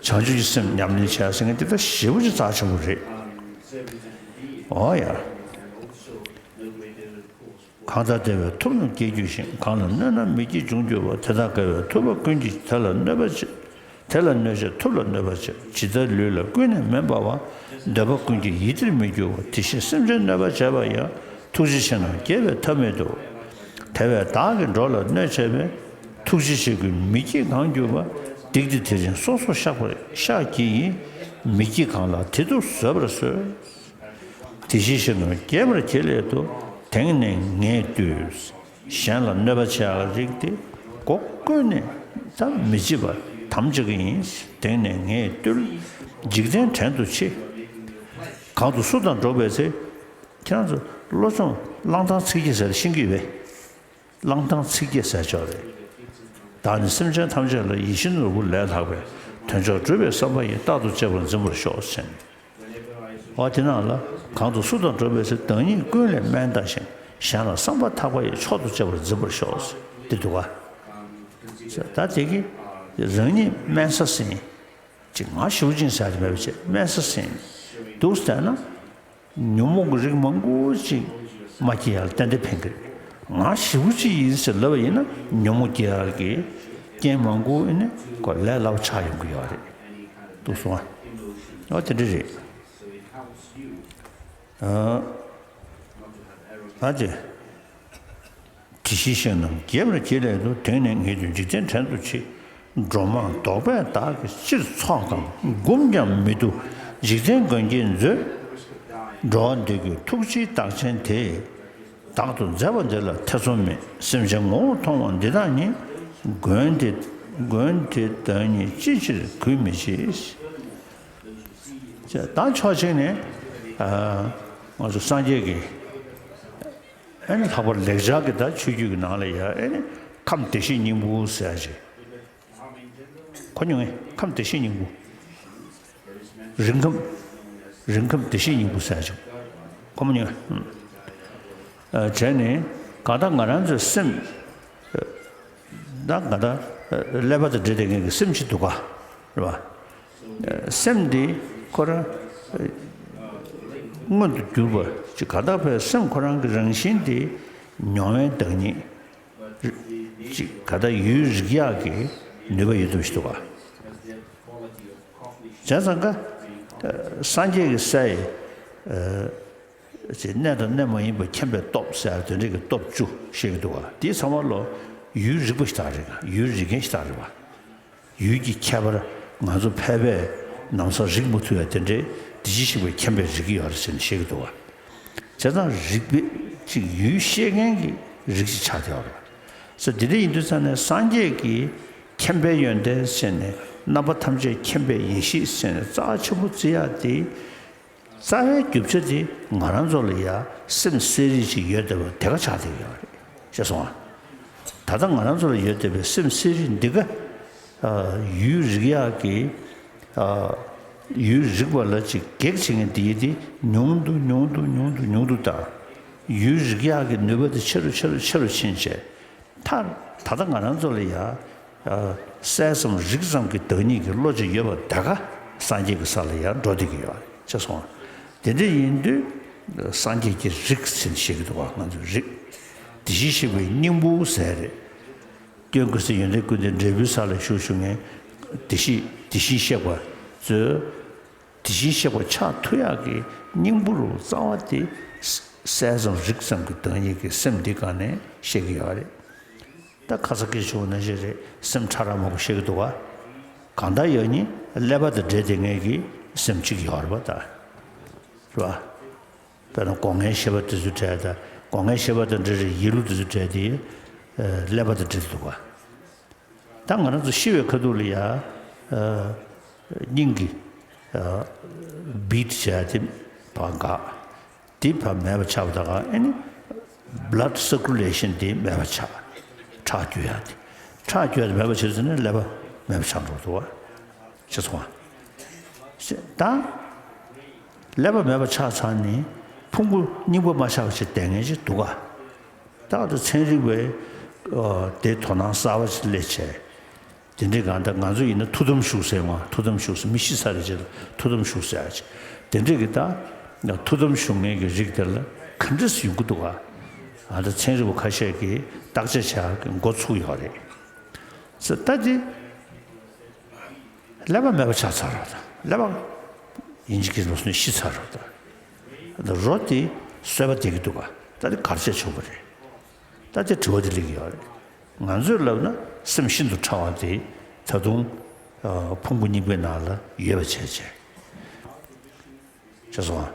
ཆུབ་ཀྱི་སེམས་ཉམས་ལེན་བྱེད་ཡ་ཟེར་མཁན་དེ་ད་ཞེ་པོ་ཅིག་རྩ་ཆེན་པོ་རེད། འོ་ཡ། གང་དག་དེ་བས་ཐུབ་རྣམས་དགྱེས་འགྱུར་ཞིང་། གང་ལ་གནོད་ན་མི་སྐྱིད་འབྱུང་འགྱུར་བ། དེ་དག་དགའ་བས་ཐུབ་པ་ཀུན་གྱི་དེ་ལ་གནོད་པ་བྱེད། དེ་ལ་གནོད་བྱས་ཐུབ་ལ་གནོད་པ་བྱེད། ཇི་ལྟར་ལུས་ལ་ཀུན་ནས་མེ་འབར་བ། འདོད་པ་ཀུན་གྱི་ཡིད་བདེར་མི་འགྱུར་བ། དེ་བཞིན་སེམས་ཅན་གནོད་པ་བྱས་པ་ཡང་། ཐུགས་རྗེ་ཆེ་རྣམས་དགྱེས་པས་ཐབས་མེད་དོ། དེ་བས་བདག་གིས་འགྲོ་ལ་གནོད་བྱས་པའི། ཐུགས་རྗེ་ཆེ་ཀུན་མི་སྐྱིད་གང་གྱུར་པ། སྡིག་འདི་དེ་བཞིན་སོ་སོར་བཤགས་པར་བཤགས་བགྱི་ཡིས། མི་སྐྱིད་གང་ལགས་དེ་དུ་བཟོད་པར་གསོལ། དེ་བཞིན་གཤེགས་རྣམས་དགྱེས་པར་བགྱི་སླད་དུ། དེང་ནས་ངས་བཏུལ། གཞན་ལ་གནོད་པ་བྱེད་ཡག་རིགས་དེ་སྒོ་ཀུན་ནས་ད་མི་བྱེད་པར་དམ་བཅའ་གི་ཡིན། དེང་ནས་ངས་བཏུལ། འཇིག་རྟེན་བྲན་དུ་ཕྱིན། གང་དུ་སུ་དང་འགྲོགས་པའི་ཚེ། ཁྱེད་རང་ཚོ་བློ་སྦྱོང་གླང་ཐང་ཚིག་བརྒྱད་ཟེར་ཤེས་ཀྱི་ཡོད་པས། གླང་ཐང་ཚིག་བརྒྱད་ཟེར་ཅོག་རེད། བདག་ནི་སེམས་ཅན་ཐམས་ཅད་ལ། ཡིད་བཞིན་ནོར་བུ་ལས་ལྷག་པའི། དོན་མཆོག་སྒྲུབ་པའི་བསམ་པ་ཡིས། རྟག་ཏུ་གཅེས་པར་འཛིན་པར་ཤོག་ཟེར་ནས། འོ་དེ་ནང་ལ། གང་དུ་སུ་དང་འགྲོགས་པའི་ཚེ། བདག་ཉིད་ཀུན་ལས་དམན་བལྟ་ཞིང་། གཞན་ལ་བསམ་པ་ཐག་པ་ཡིས། མཆོག་ཏུ་གཅེས་པར་འཛིན་པར་ཤོག་ཟེར་དེ་འདུག་ག་ད་དེ་གི་རང་ཉིད་དམན་ས་ཟིན། ཅིག་ང་ཞེ་པོ་ཅིག་ཟེར་ཡ་དེ་མེད་པ་བྱས། དམན་ས་ཟིན་འདུག་ཟེར་ན། ཉོན་མོངས་ཀྱི་རིགས་མང་པོ་ཅིག་མ་སྐྱེ་ཡག་ལ་ཏན་ཏན་ཕན་གྱི་རེད། ང་ཞེ་པོ་ཅིག་ཡིན་ཟེར་ལབ་པ་ཡིན་ན། ཉོན་མོངས་སྐྱེ་ཡག་གི་རྐྱེན་མང་པོ་ཨེ་ནི་ཁོ་ལས་སླ་པོ་ཆགས་ཡོང་གི་ཡོད་རེད། འདུག་སོང་ཨ། འོ་དེ་འདྲ་རེད། ཨ་ཨ་ཅེ། དྲི་ཞིམ་ཤིང་རྣམས་རྒྱས་པར་གྱིས་ལས་འདུ། དེང་ནས་ངེས་དོན་འཇིག་རྟེན་བྲན་དུ་ཆིབས། འགྲོ་མང་དོགས་པས་བདག་གིས་ཅིར་འཚོགས་གམ། འགུམ་ཀྱང་མི་བཏུབ་འཇིག་རྟེན་མགོན་རྐྱེན་མཛོད། འགྲོ་བ་འདི་ཀུན་ཐུགས་རྗེའི་བདག་ཆེན་དེས། བདག་ཏུ་མཛད་པ་འདི་ལ་ཐེ་ཚོམ་མེད། སེམས་ཅན་ངོ་བོ་མཐོང་བ་འདི་དག་ཉིད། མགོན་དེ་མགོན་དེ་བདག་ཉིད་ཅི་ཕྱིར་གུས་མི་བྱེད། ད་ཕྱོགས་གཅིག་ནས་ང་ཚོ་སངས་རྒྱས་ཀྱི། ཨ་ནི་ལྷག་པར་ལེགས་སྦྱར་གྱི་ད་ཆོས་བརྒྱུད་ཀྱི་ནང་ལ་ཡ། ཨ་ནི་ཁམས་བདེ་གཤེགས་སྙིང་པོ་ཟེར་ཡ་ཅིག་གོ་མྱོང་ངས། ཁམས་བདེ་གཤེགས་སྙིང་པོ། རིང་ཁམས། རིང་ཁམས་བདེ་གཤེགས་སྙིང་པོ་ཟེར་ཡ་ཅིག་གོ་མྱོང་ངས། ཨ་བྱས་ནས་གང་ལྟར་ང་རང་ཚོའི་སེམས། ད་གང་ལྟར་ཀླད་པ་དང་འབྲེལ་བསྡད་མཁན་གྱི་སེམས་ཅིག་འདུག་ག་རེད་བ། སེམས་འདི་ཁོ་རང་མངོན་དུ་གྱུར་པ་ཅིག་ག་ད་བས་སེམས་ཁོ་རང་གི་རང་བཞིན་དེ་མྱོང་བའི་བདག་ཉིད་ཅིག་ག་ད་ཡུལ་རིག་ཡག་གི་ནུས་པ་ཡོད་དུ་ཞིག་འདུག་ག་བྱས་ཙང་ཀ་སངས་རྒྱས་ཀྱི་ས་ཡི། ཅེས་གནས་དང་གནས་མ་ཡིན་པ་མཁྱེན་པའི་སྟོབས་ཟེར་དེ་འདྲ་གི་སྟོབས་བཅུ་བཤད་ཀྱི་འདུག་བ། དེའི་ཚང་མ་ལོ་ཡུལ་རིག་པ་ཞིག་དག་རེད། ཡུལ་རིག་མཁན་ཞིག་དག་རེད་བ། ཡུལ་གྱི་ཁྱད་པར་ང་ཚོ་ཕལ་པས་ན་བཟའ་རིག་མ་ཐུབ་ཡ་དེ་འདྲའི་དེ་ཅི་ཞིག་པའི་མཁྱེན་པས་རིག་གི་ཡོད་རེད་ཟེར་ནས་བཤད་ཀྱི་འདུག་བ། བྱས་ཙང་རིག་པའི་ཅིག་ཡུལ་ཤེས་མཁན་གྱི་རིགས་ཤིག་ཆགས་བསྡད་ཡོད་རེད་བ། ཟེར་དེ་འདྲ་ཡིན་དུས་ཙང་ནས་སངས་རྒྱས་ཀྱི་མཁྱེན་པའི་ཡོན་ཏན་ཟེར་ནས་རྣམ་པ་ཐམས་ཅད་མཁྱེན་པའི་ཡེ་ཤེས་ཟེར་ནས་རྩ་ཆེན་པོ་བརྩི་ཡ་དེ། རྩ་བའི་རྒྱུ་ཆ་དེ་ང་རང་ཚོ་ལ་ཡ་སེམས་གསལ་རིག་ཅིག་ཡོད་བསྡད་པ་དེ་ག་ཆགས་བསྡད་ཡོད་རེད། ཤེས་སོང་ཨ། ད་ལྟ་ང་རང་ཚོ་ལ་ཡོད་བསྡད་པའི་སེམས་གསལ་རིག་འདི་ག་ཡུལ་རིག་ཡག་གི། ཡུལ་རིག་པ་ལ་ཅིག་གེགས་བྱེད་མཁན་དེ་ཡི་དེ་ཉུང་དུ་ཉུང་དུ་ཉུང་དུ་ཉུང་དུ་བཏང་། ཡུལ་རིག་ཡག་གི་ནུས་པ་དེ་ཆེ་རུ་ཆེ་རུ་ཆེ་རུ་ཕྱིན་བྱས། མཐར་ད་ལྟ་ང་རང་ཚོ་ལ་ཡ། གསལ་ཙམ་རིག་ཙམ་གྱི་བདག་ཉིད་ཀྱི་བློ་ཅིག་ཡོད་པ་ད་ག་སངས་རྒྱས་ཀྱི་ས་ལ་ཡ་འགྲོ་བསྡད་ཀྱི་ཡོད་རེད། ཤེས་སོང་ཨ། དེ་འདྲ་ཡིན་དུས་སངས་རྒྱས་ཀྱི་རིགས་ཟེར་ནས་བཤད་ཀྱི་འདུག་བ། ང་ཚོའི་རིགས། དེ་བཞིན་གཤེགས་པའི་སྙིང་པོ་ཟེར་རེད། སྐྱོན་ཀུན་ཟད་ཡོན་ཏན་ཀུན་ལྡན་འབྲས་བུའི་ས་ལ་བཞུགས་བཞུགས་མཁན། བདེ་གཤེགས་བདེ་བཞིན་གཤེགས་པ་ཚོས། དེ་བཞིན་གཤེགས་པ་ཆགས་ཐུབ་ཡག་གི་སྙིང་པོ་རུ་རྩ་བ་དེ། གསལ་ཙམ་རིག་ཙམ་གྱི་བདག་ཉིད་ཀྱི་སེམས་འདི་སྒང་ནས་བཤད་ཀྱི་ཡོད་རེད། ད་ཁ་ས་སྐད་ཆུང་ནང་བཞིན་རེད། སེམས་ཕྲ་རགས་མང་པོ་བཤད་ཀྱི་འདུག་བ། གང་ལྟར་ཡང་ནི་ཀླད་པ་དང་འབྲེལ་བསྡད་མཁན་གྱི་སེམས་གཅིག་ཡོད་རེད་བ་ད། རེད་བ། དཔེར་ན་སྒོ་ལྔའི་ཤེས་པ་དེ་ཚོ་འབྲེལ་ད། སྒོ་ལྔའི་ཤེས་པ་དང་འབྲེལ་རེད། ཡིད་བློ་དེ་ཚོ་འབྲེལ་དེ། ཀླད་པ་དང་འབྲེལ་འདུག་བ། ད་ང་རང་ཚོ་ཤི་བའི་ཁ་ཐུག་ལ་ཡ། སྙིང་གི་བིཊ་བྱས་དེ་ཕར་འགག་དེ་ཕར་མེད་པ་ཆགས་པ་ད་ག་ཨེ་ནི་བླཌ་སར་ཀུ་ལེ་ཤན་དེ་མེད་པ་ཆགས། ཁྲག་རྒྱུ་ཡ་དེ། ཁྲག་རྒྱུ་ཡ་དེ་མེད་པ་བྱས་ཟིན་ན་ཀླད་པ་མེད་པ་ཆགས་འགྲོ་འདུག་བ། ཤེས་སོང་བ། ད་ཀླད་པ་མེད་པ་ཆགས་ཚར་ནས་ཕུང་པོ་རྙིང་པ་མ་ཆགས་པ་ཞིག་བསྡད་མཁན་ཞིག་འདུག་ག་ད་ལྟ་ཚན་རིག་པས་དེ་དོ་སྣང་གསར་པ་ཞིག་སླེབས་བྱས། དེ་འདྲའི་གང་ལྟར་ང་ཚོ་ཡིན་ན་ཐུགས་དམ་བཞུགས་ཟེར་བ། ཐུགས་དམ་བཞུགས་ཟེར། མི་ཤི་ཚར་རེད་ཅེས་ལ་ཐུགས་དམ་བཞུགས་ཟེར་ཡ་ཅིག་དེ་འདྲའི་གི་ད་ཐུགས་དམ་བཞུགས་མཁན་གྱི་རིགས་དེ་ལ་ག་འདྲས་ཡོང་གི་འདུག་ག་ང་ཚོ་ཚན་རིག་པ་ཁ་ཤས་ཀྱིས་བརྟག་དཔྱད་བྱ་གི་འགོ་ཚུགས་ཡོད་རེད། ཟེར་ད་དེ་ཀླད་པ་མེད་པ་ཆགས་ཚར་རེད་ད། ཀླད་པ་ཡིན་གཅིག་མིན་གཅིག་ཤི་ཚར་རེད་ད། རོ་དེ་གསོས་པ་བསྡད་ཀྱི་འདུག་ག་ད་དེ་ག་རེ་བྱས་བྱུང་བ་རེད། ད་དེ་དྲི་བ་དེ་སླེབས་ཀྱི་ཡོད་རེད། ང་ཚོས་ལབ་ན་སེམས་ཤིན་ཏུ་ཕྲ་བ་དེ་ད་དུང་ཕུང་པོ་རྙིང་པའི་ནང་ལ་ཡོད་པ་བྱས་བྱས། ཤེས་སོང་ང་།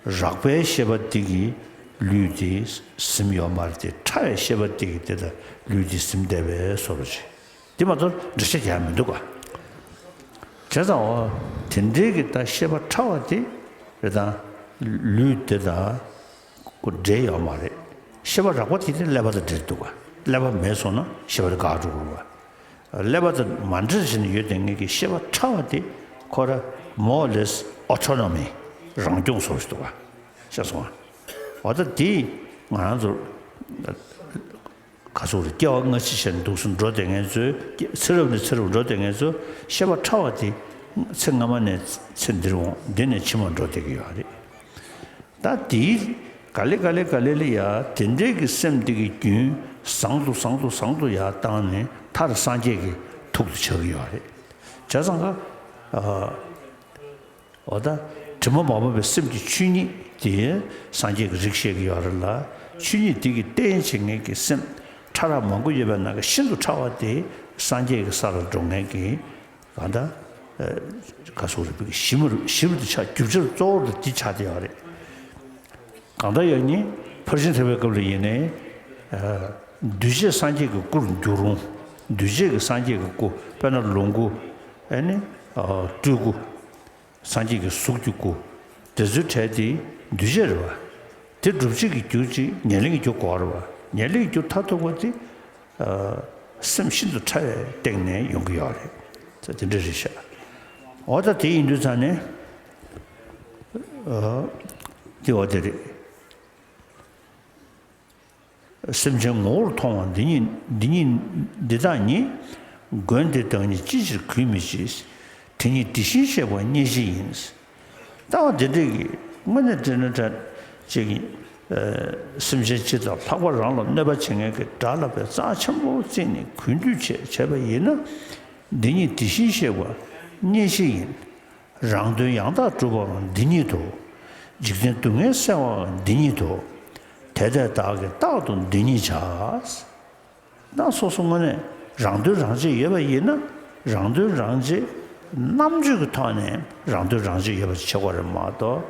རགས་པའི་ཤེས་པ་འདི་གིས་ལུས་འདི་ཟིན་ཡོད་མ་རེད་དེ། ཕྲ་བའི་ཤེས་པ་འདི་གིས་དེ་དང་ལུས་འདི་ཟིན་བསྡད་པའི་བཟོ་འདྲ་ཅིག་འདི་མ་གཏོགས་འགྲེལ་བཤད་རྒྱག་ཡ་མི་འདུག་ག་བྱས་ཙང་འོ་དེ་འདྲའི་གི་ད་ཤེས་པ་ཕྲ་བ་དེ་རེད་ད། ལུས་དེ་དང་ཁོ་འབྲེལ་ཡོད་མ་རེད། ཤེས་པ་རགས་པ་དེ་དེ་ཀླད་པ་དང་འབྲེལ་འདུག་ག་ཀླད་པ་མེད་སོང་ན་ཤེས་པ་དེ་འགག་འགྲོ་གི་རེད་བ། ཀླད་པ་དང་མ་འབྲེལ་བྱས་ནས་ཡོད་བསྡད་མཁན་གྱི་ཤེས་པ་ཕྲ་བ་དེ་ཁོ་ར་more or less autonomy རང་སྐྱོང་བཟོ་ཞིག་འདུག་ག་ཤེས་སོང་ང་། འོ་ད་དེ་ང་རང་ཚོ་ག་ཚོད་རེད། སྐྱེ་བ་སྔ་ཕྱི་བྱས་ནས་འདུག་སེ་འགྲོ་བསྡད་མཁན་ཚོའི་ཚེ་རབས་ནས་ཚེ་རབས་འགྲོ་བསྡད་མཁན་ཚོ་ཤེས་པ་ཕྲ་བ་དེ་ཚེ་སྔ་མ་ནས་ཚེ་འདིར་འོང་། འདི་ནས་ཕྱི་མར་འགྲོ་བསྡད་ཀྱི་ཡོད་རེད། ད་དེའི་ག་ལེ་ག་ལེ་ག་ལེ་ལ་ཡ་དེ་འདྲའི་གི་སེམས་དེ་གི་རྒྱུན་བཟང་དུ་བཟང་དུ་བཟང་དུ་ཡར་བཏང་ནས་མཐར་སངས་རྒྱས་ཀྱི་ཐུགས་སུ་ཆགས་ཀྱི་ཡོད་རེད། བྱས་ཙང་ཀ་ཨ། འོ་ད་དྲི་མ་མ་བབས་པའི་སེམས་ཀྱི་ཆོས་ཉིད་དེ་སངས་རྒྱས་ཀྱི་རིགས་བཤད་ཀྱི་ཡོད་རེད་ལ། ཆོས་ཉིད་དེ་གི་རྟེན་བྱེད་མཁན་གྱི་སེམས་ཕྲ་རགས་མང་པོ་ཡོད་པའི་ནང་གི་ཤིན་ཏུ་ཕྲ་བ་དེ་སངས་རྒྱས་ཀྱི་ས་ལ་འགྲོ་མཁན་གྱི་གང་ལྟར་ག་སོགས་རིག་པའི་གཞི་མ་རུ་གཞི་རུ་དེ་ཆགས། རྒྱུ་ཆ་གཙོ་བོ་དེ་ཆགས་བསྡད་ཡོད་རེད། གང་ལྟར་ཡང་ནི་ཕར་ཕྱིན་ཐེག་པའི་སྐབས་ལ་ཡིན་ནའི་འདུས་བྱས་སངས་རྒྱས་ཀྱི་སྐུར་འགྱུར་རུང་། འདུས་བྱས་ཀྱི་སངས་རྒྱས་ཀྱི་སྐུ། དཔེར་ན་ལོངས་སྐུ། ཨ་ནི་སྤྲུལ་སྐུ། སངས་རྒྱས་ཀྱི་གཟུགས་ཀྱི་སྐུ། དེ་ཚོའི་གྲས་དེ་འདུས་བྱས་རེད་བ། དེ་སྒྲུབ་བྱེད་ཀྱི་རྒྱུ་ཅིག་ཉེར་ལེན་གྱི་རྒྱུ་དགོས་རེད་བ། ཉེར་ལེན་གྱི་རྒྱུ་མཐར་ཐུག་པ་དེ་སེམས་ཤིན་ཏུ་ཕྲ་བའི་སྟེང་ནས་ཡོང་གི་ཡོད་རེད། ད་དེ་འདྲ་རེད་ཤག་འོ་ད་དེ་ཡིན་དུས་ཙང་ནས་དེ་འོ་དེ་རེད། སེམས་ཅན་ངོ་བོར་མཐོང་བ་འདི་ཉིད། འདི་ཉིད་འདི་དག་ཉིད། མགོན་དེ་བདག་ཉིད་ཅི་ཕྱིར་གུས་མི་བྱེད། དེ་ཉིད་དེ་བཞིན་གཤེགས་པ་བརྙས་བྱ་ཡིན། ལྟ་བ་འདི་འདྲ་གི་དངོས་གནས་དྲན་ན་དྲན་ཅིག་སེམས་ཅན་སྤྱི་དང་ལྷག་པར་རང་ལ་གནོད་པ་བྱེད་མཁན་གྱི་དགྲ་ལ་དཔེ་རྩ་ཆེན་པོ་བརྩིས་ནས་གུས་འདུད་བྱས་བྱས་པ་ཡིན་ན། འདི་ཉིད་དེ་བཞིན་གཤེགས་པ་བརྙས་བྱ་ཡིན། རང་དོན་ཡང་དག་སྒྲུབ་པའང་འདི་ཉིད་དོ། འཇིག་རྟེན་སྡུག་བསྔལ་སེལ་བའང་འདི་ཉིད་དོ། དེ་ལྟས་བདག་གིས་རྟག་ཏུ་འདི་ཉིད་བྱ། ད་སོ་སོ་དངོས་གནས་རང་དོན་རང་གཅེས་ཡོད་པ་ཡིན་ན། རང་དོན་རང་གཅེས་རྣམ་དཔྱོད་ཀྱི་ཐོག་ནས་རང་དོན་རང་གཅེས་ཡོད་པ་ཞིག་བྱེད་དགོས་རེད་མ་གཏོགས།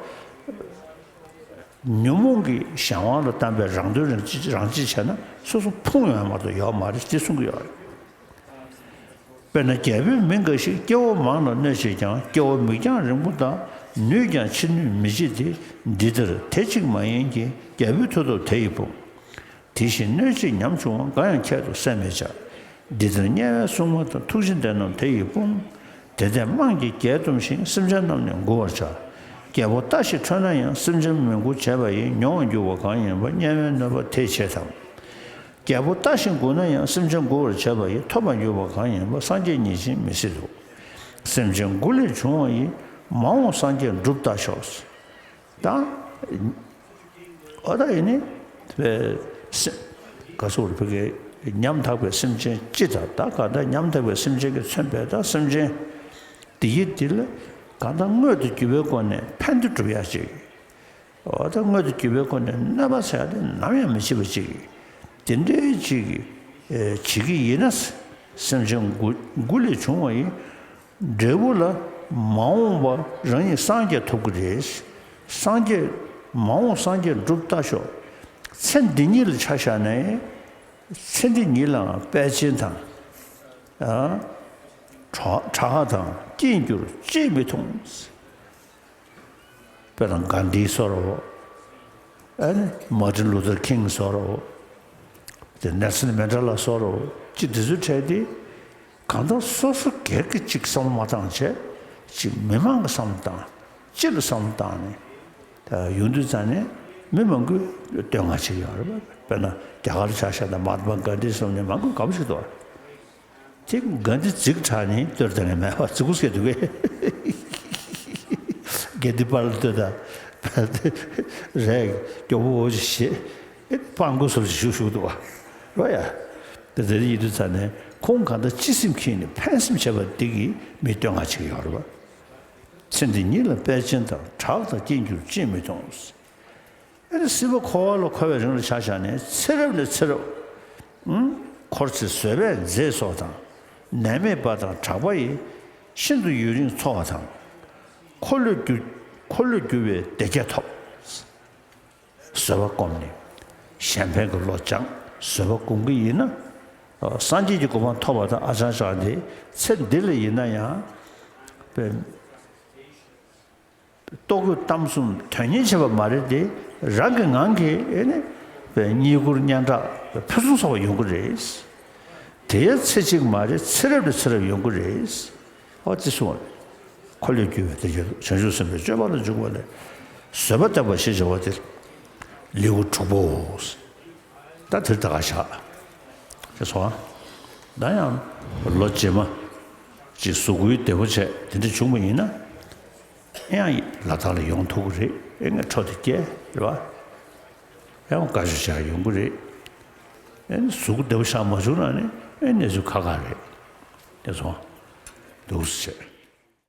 ཉོན་མོངས་ཀྱི་གཞན་དབང་ལ་བལྟམས་པའི་རང་དོན་རང་གཅེས་རང་གཅེས་བྱས་ན་སོ་སོ་ཕུང་ཡོང་ཡ་མ་གཏོགས་ཡོད་མ་རེད་ཅེས་གསུང་གི་ཡོད་རེད། དཔེར་ན་རྒྱལ་པོའི་མི་འགའ་ཞིག་སྐྱེ་བོ་མང་ལ་གནོད་བྱེད་ཀྱང་། སྐྱེ་བོ་མིག་རྒྱང་རིང་པོ་དག །ནུས་ཀྱང་ཕྱིར་གནོད་མི་བྱེད་དེ། འདི་ལྟར་དེ་གཅིག་མ་ཡིན་གྱི། རྒྱལ་པོའི་མཐུ་སྟོབས་དེ་ཡིས་སྤོང་། དེ་བཞིན་གནོད་བྱེད་ཉམ་ཆུང་བ། །འགའ་ཡང་ཁྱད་དུ་བསད་མི་བྱ། འདི་ལྟར་དམྱལ་བའི་སྲུང་མ་དང་། །ཐུགས་རྗེ་ལྡན་རྣམས་དེ་ཡིས་སྤོང་། དེ་ལྟས་དམངས་ཀྱིས་བརྒྱད་བཟླུམས་ཤིང་། །སེམས་ཅན་རྣམས་ནི་མགུ་བར་བྱ། །རྒྱལ་པོ་ལྟ་ཞིག་ཁྲོས་ན་ཡང་། །སེམས་ཅན་མི་མགུ་བྱས་པ་ཡིས། །མྱོང་བར་འགྱུར་བ་གང་ཡིན་པ། །དམྱལ་བའི་གནོད་པ་དེས་བྱེད་དམ། །རྒྱལ་པོ་ལྟ་ཞིག་མགུ་ན་ཡང་། །སེམས་ཅན་མགུ་བར་བྱས་པ་ཡིས། །ཐོབ་པར་འགྱུར་བ་གང་ཡིན་པ། །སངས་རྒྱས་ཉིད་ཀྱིས་མི་སྲིད་དོ། །སེམས་ཅན་མགུ་ལས་བྱུང་བ་ཡིས། །མ་འོངས་སངས་རྒྱས་འགྲུབ་ལྟ་ཞོག །ད་འོ་ད་ཡིན་ནི་སེ་ག་སོགས་ལ་ཕ་གི་ཉམ་ཐག་པའི་སེམས་ཅན་སྤྱི་དང་། ད་ག་ད་ཉམ་ཐག་པའི་སེམས་ཅན་གྱི་མཚོན་པའི་ད་སེམས་ཅན་དེ་ཡི་དེ་ལ་གང་ལྟར་དངོས་དང་བརྒྱུད་པའི་སྒོ་ནས་ཕན་བདེ་སྒྲུབ་ཡ་ཅིག་འོ་ད་དངོས་དང་བརྒྱུད་པའི་སྒོ་ནས་གནོད་པ་ཟེར་ཡ་དེ་ནམ་ཡང་མི་བྱེད་པ་ཅིག་དེ་འདྲའི་ཅིག་ཨེ་བྱེད་ཀྱི་ཡིན་ན། སེམས་ཅན་མགུ་མགུ་ལས་བྱུང་བ་ཡིན། འབྲས་བུ་ལ་མ་འོངས་པ་རང་ཉིད་སངས་རྒྱས་ཐོབ་ཀྱི་རེད། སངས་རྒྱས་མ་འོངས་སངས་རྒྱས་འགྲུབ་ལྟ་ཞོག་ཚེ་འདི་ཉིད་ལ་ཆ་བཞག་ནས་ཚེ་འདི་ཉིད་ལའང་དཔལ་ཆེན་དང་། ཨ། གྲགས་དང་སྐྱེ་འགྱུར་ཅིས་མི་མཐོང་། དཔེར་ན་གྷན་དྷི་བཟོ་འདྲ་བོ། ཨ་ནི་མར་ཊིན་ལུ་ཐར་ཁིང་བཟོ་འདྲ་བོ། དེ་ནེལ་སོན་མན་ཌེ་ལ་བཟོ་འདྲ་བོ། ཅི་འདི་ཚོའི་གྲས་དེ་གང་ལྟར་སོ་སོ་སྒེར་གྱི་ཅིག་བསམ་བློ་མ་བཏང་བྱས། ཅིག་མི་མང་གི་བསམ་བློ་བཏང་། སྤྱི་ལ་བསམ་བློ་བཏང་ནས་ད་ཡོང་དུས་ཙང་ནས་མི་མང་པོས་བསྟོད་བསྔགས་བྱེད་ཀྱི་ཡོད་རེད་པ། དཔེར་ན་རྒྱ་གར་ལ་ཆ་བཞག་ན་མ་ཧཱ་ཏྨ་གྷན་དྷི་བཟོ་འདྲ་མང་པོས་དགའ་པོ་བྱེད་འདུག་དེ་གྷན་དྷི་རྫིག་དྲགས་ནས་བསྟོད་དེ་ནས་མེད་པ་རྫིག་པོ་སྐད་འདུག་གས། གྷན་དྷི་པར་ལ་ལྟོས་དང་། རེད། མགྱོགས་པོ་འོ་ཅིག་ཞེས་པར་མགོ་སོར་ཞིག་བཞུགས་བཞུགས་འདུག་བ། རོ་ཡ། དེ་དེ་ཡིན་དུས་ཙང་ནས་ཁོང་གང་ལྟར་སྤྱི་སེམས་ཁྱེར་ནས་ཕན་སེམས་བྱས་པ་འདི་གིས་མི་བསྟོད་བསྔགས་བྱེད་ཀྱི་ཡོད་རེད་བ། ཚེ་འདི་ཉིད་ལ་དཔལ་ཆེན་དང་། །གྲགས་དང་སྐྱེ་འགྱུར་ཅིས་མི་མཐོང་། ཨེ་ནི་སྲིད་པ་འཁོར་བ་ལ་འཁོར་བའི་རིང་ལ་ཆ་བཞག་ནས་ཚེ་རབས་ནས་ཚེ་རབས། ཨང་། འཁོར་ཚེ་བཟོད་པས་མཛེས་སོགས་དང་། ནད་མེད་པ་དང་གྲགས་པ་ཡིས། ཤིན་ཏུ་ཡུན་རིང་འཚོ་བ་དང་། འཁོར་ལོས་སྒྱུར་འཁོར་ལོས་སྒྱུར་བའི་བདེ་རྒྱས་ཐོབ། བཟོད་པ་བསྒོམས་ནས་གཞན་ཕན་གྱི་བློ་སྦྱངས། བཟོད་པ་བསྒོམ་གྱི་ཡིན་ན། སངས་རྒྱས་ཀྱི་གོ་འཕང་ཐོབ་པ་དང་ཨ་ཅང་ཅང་དེ་ཚེ་འདི་ལ་ཡིན་ན་ཡང་། ལྟོ་གོས་གཏམ་གསུམ་དོན་གཉེར་བྱེད་པ་མ་རེད་དེ། རང་གི་ངང་གིས་ཨེ་ནི་བརྙས་བཀུར་སྙན་གྲགས་ཕུན་སུམ་ཚོགས་པ་ཡོང་གི་རེད། དེའི་ཚེ་གཅིག་མ་རེད། ཚེ་རབས་ནས་ཚེ་རབས་ཡོང་གི་རེད། ཨོ་ཙི་གསུངས་པ་རེད། འཁོར་ལོས་སྒྱུར་བའི་བདེ་འགྱུར་དུ། བྱང་ཆུབ་སེམས་དཔའི་སྤྱོད་པ་ལ་འཇུག་པ་ལས། བཟོད་པ་བསྟན་པ་ཞེས་བྱ་བ་དེ་ལེའུ་དྲུག་པའོ། ད་དེར་ད་ག་བཞག་ཅེས་སོ། ད་ཡང་ལོ་རྗེས་མ་ཅིག་གཟུགས་སྐུའི་བདེ་པོ་བྱས་དེ་འདྲ་བྱུང་བ་ཡིན་ན། ཡང་ལ་དྭགས་ལ་ཡོང་ཐུབ་ཀྱི་རེད། ཨེ་ངས་འཕྲོ་དེ་བསྐྱལ་རེད་བ། ཡང་བཀའ་ཆོས་བྱ་ཡོང་གི་རེད། ཨེ་གཟུགས་བདེ་པོ་ཞིག་མ་བྱུང་ན་ནི་ཨེ་གནས་ཚུལ་ཁག་ཁག་རེད། དེ་སོང་འདུག་ཟེར།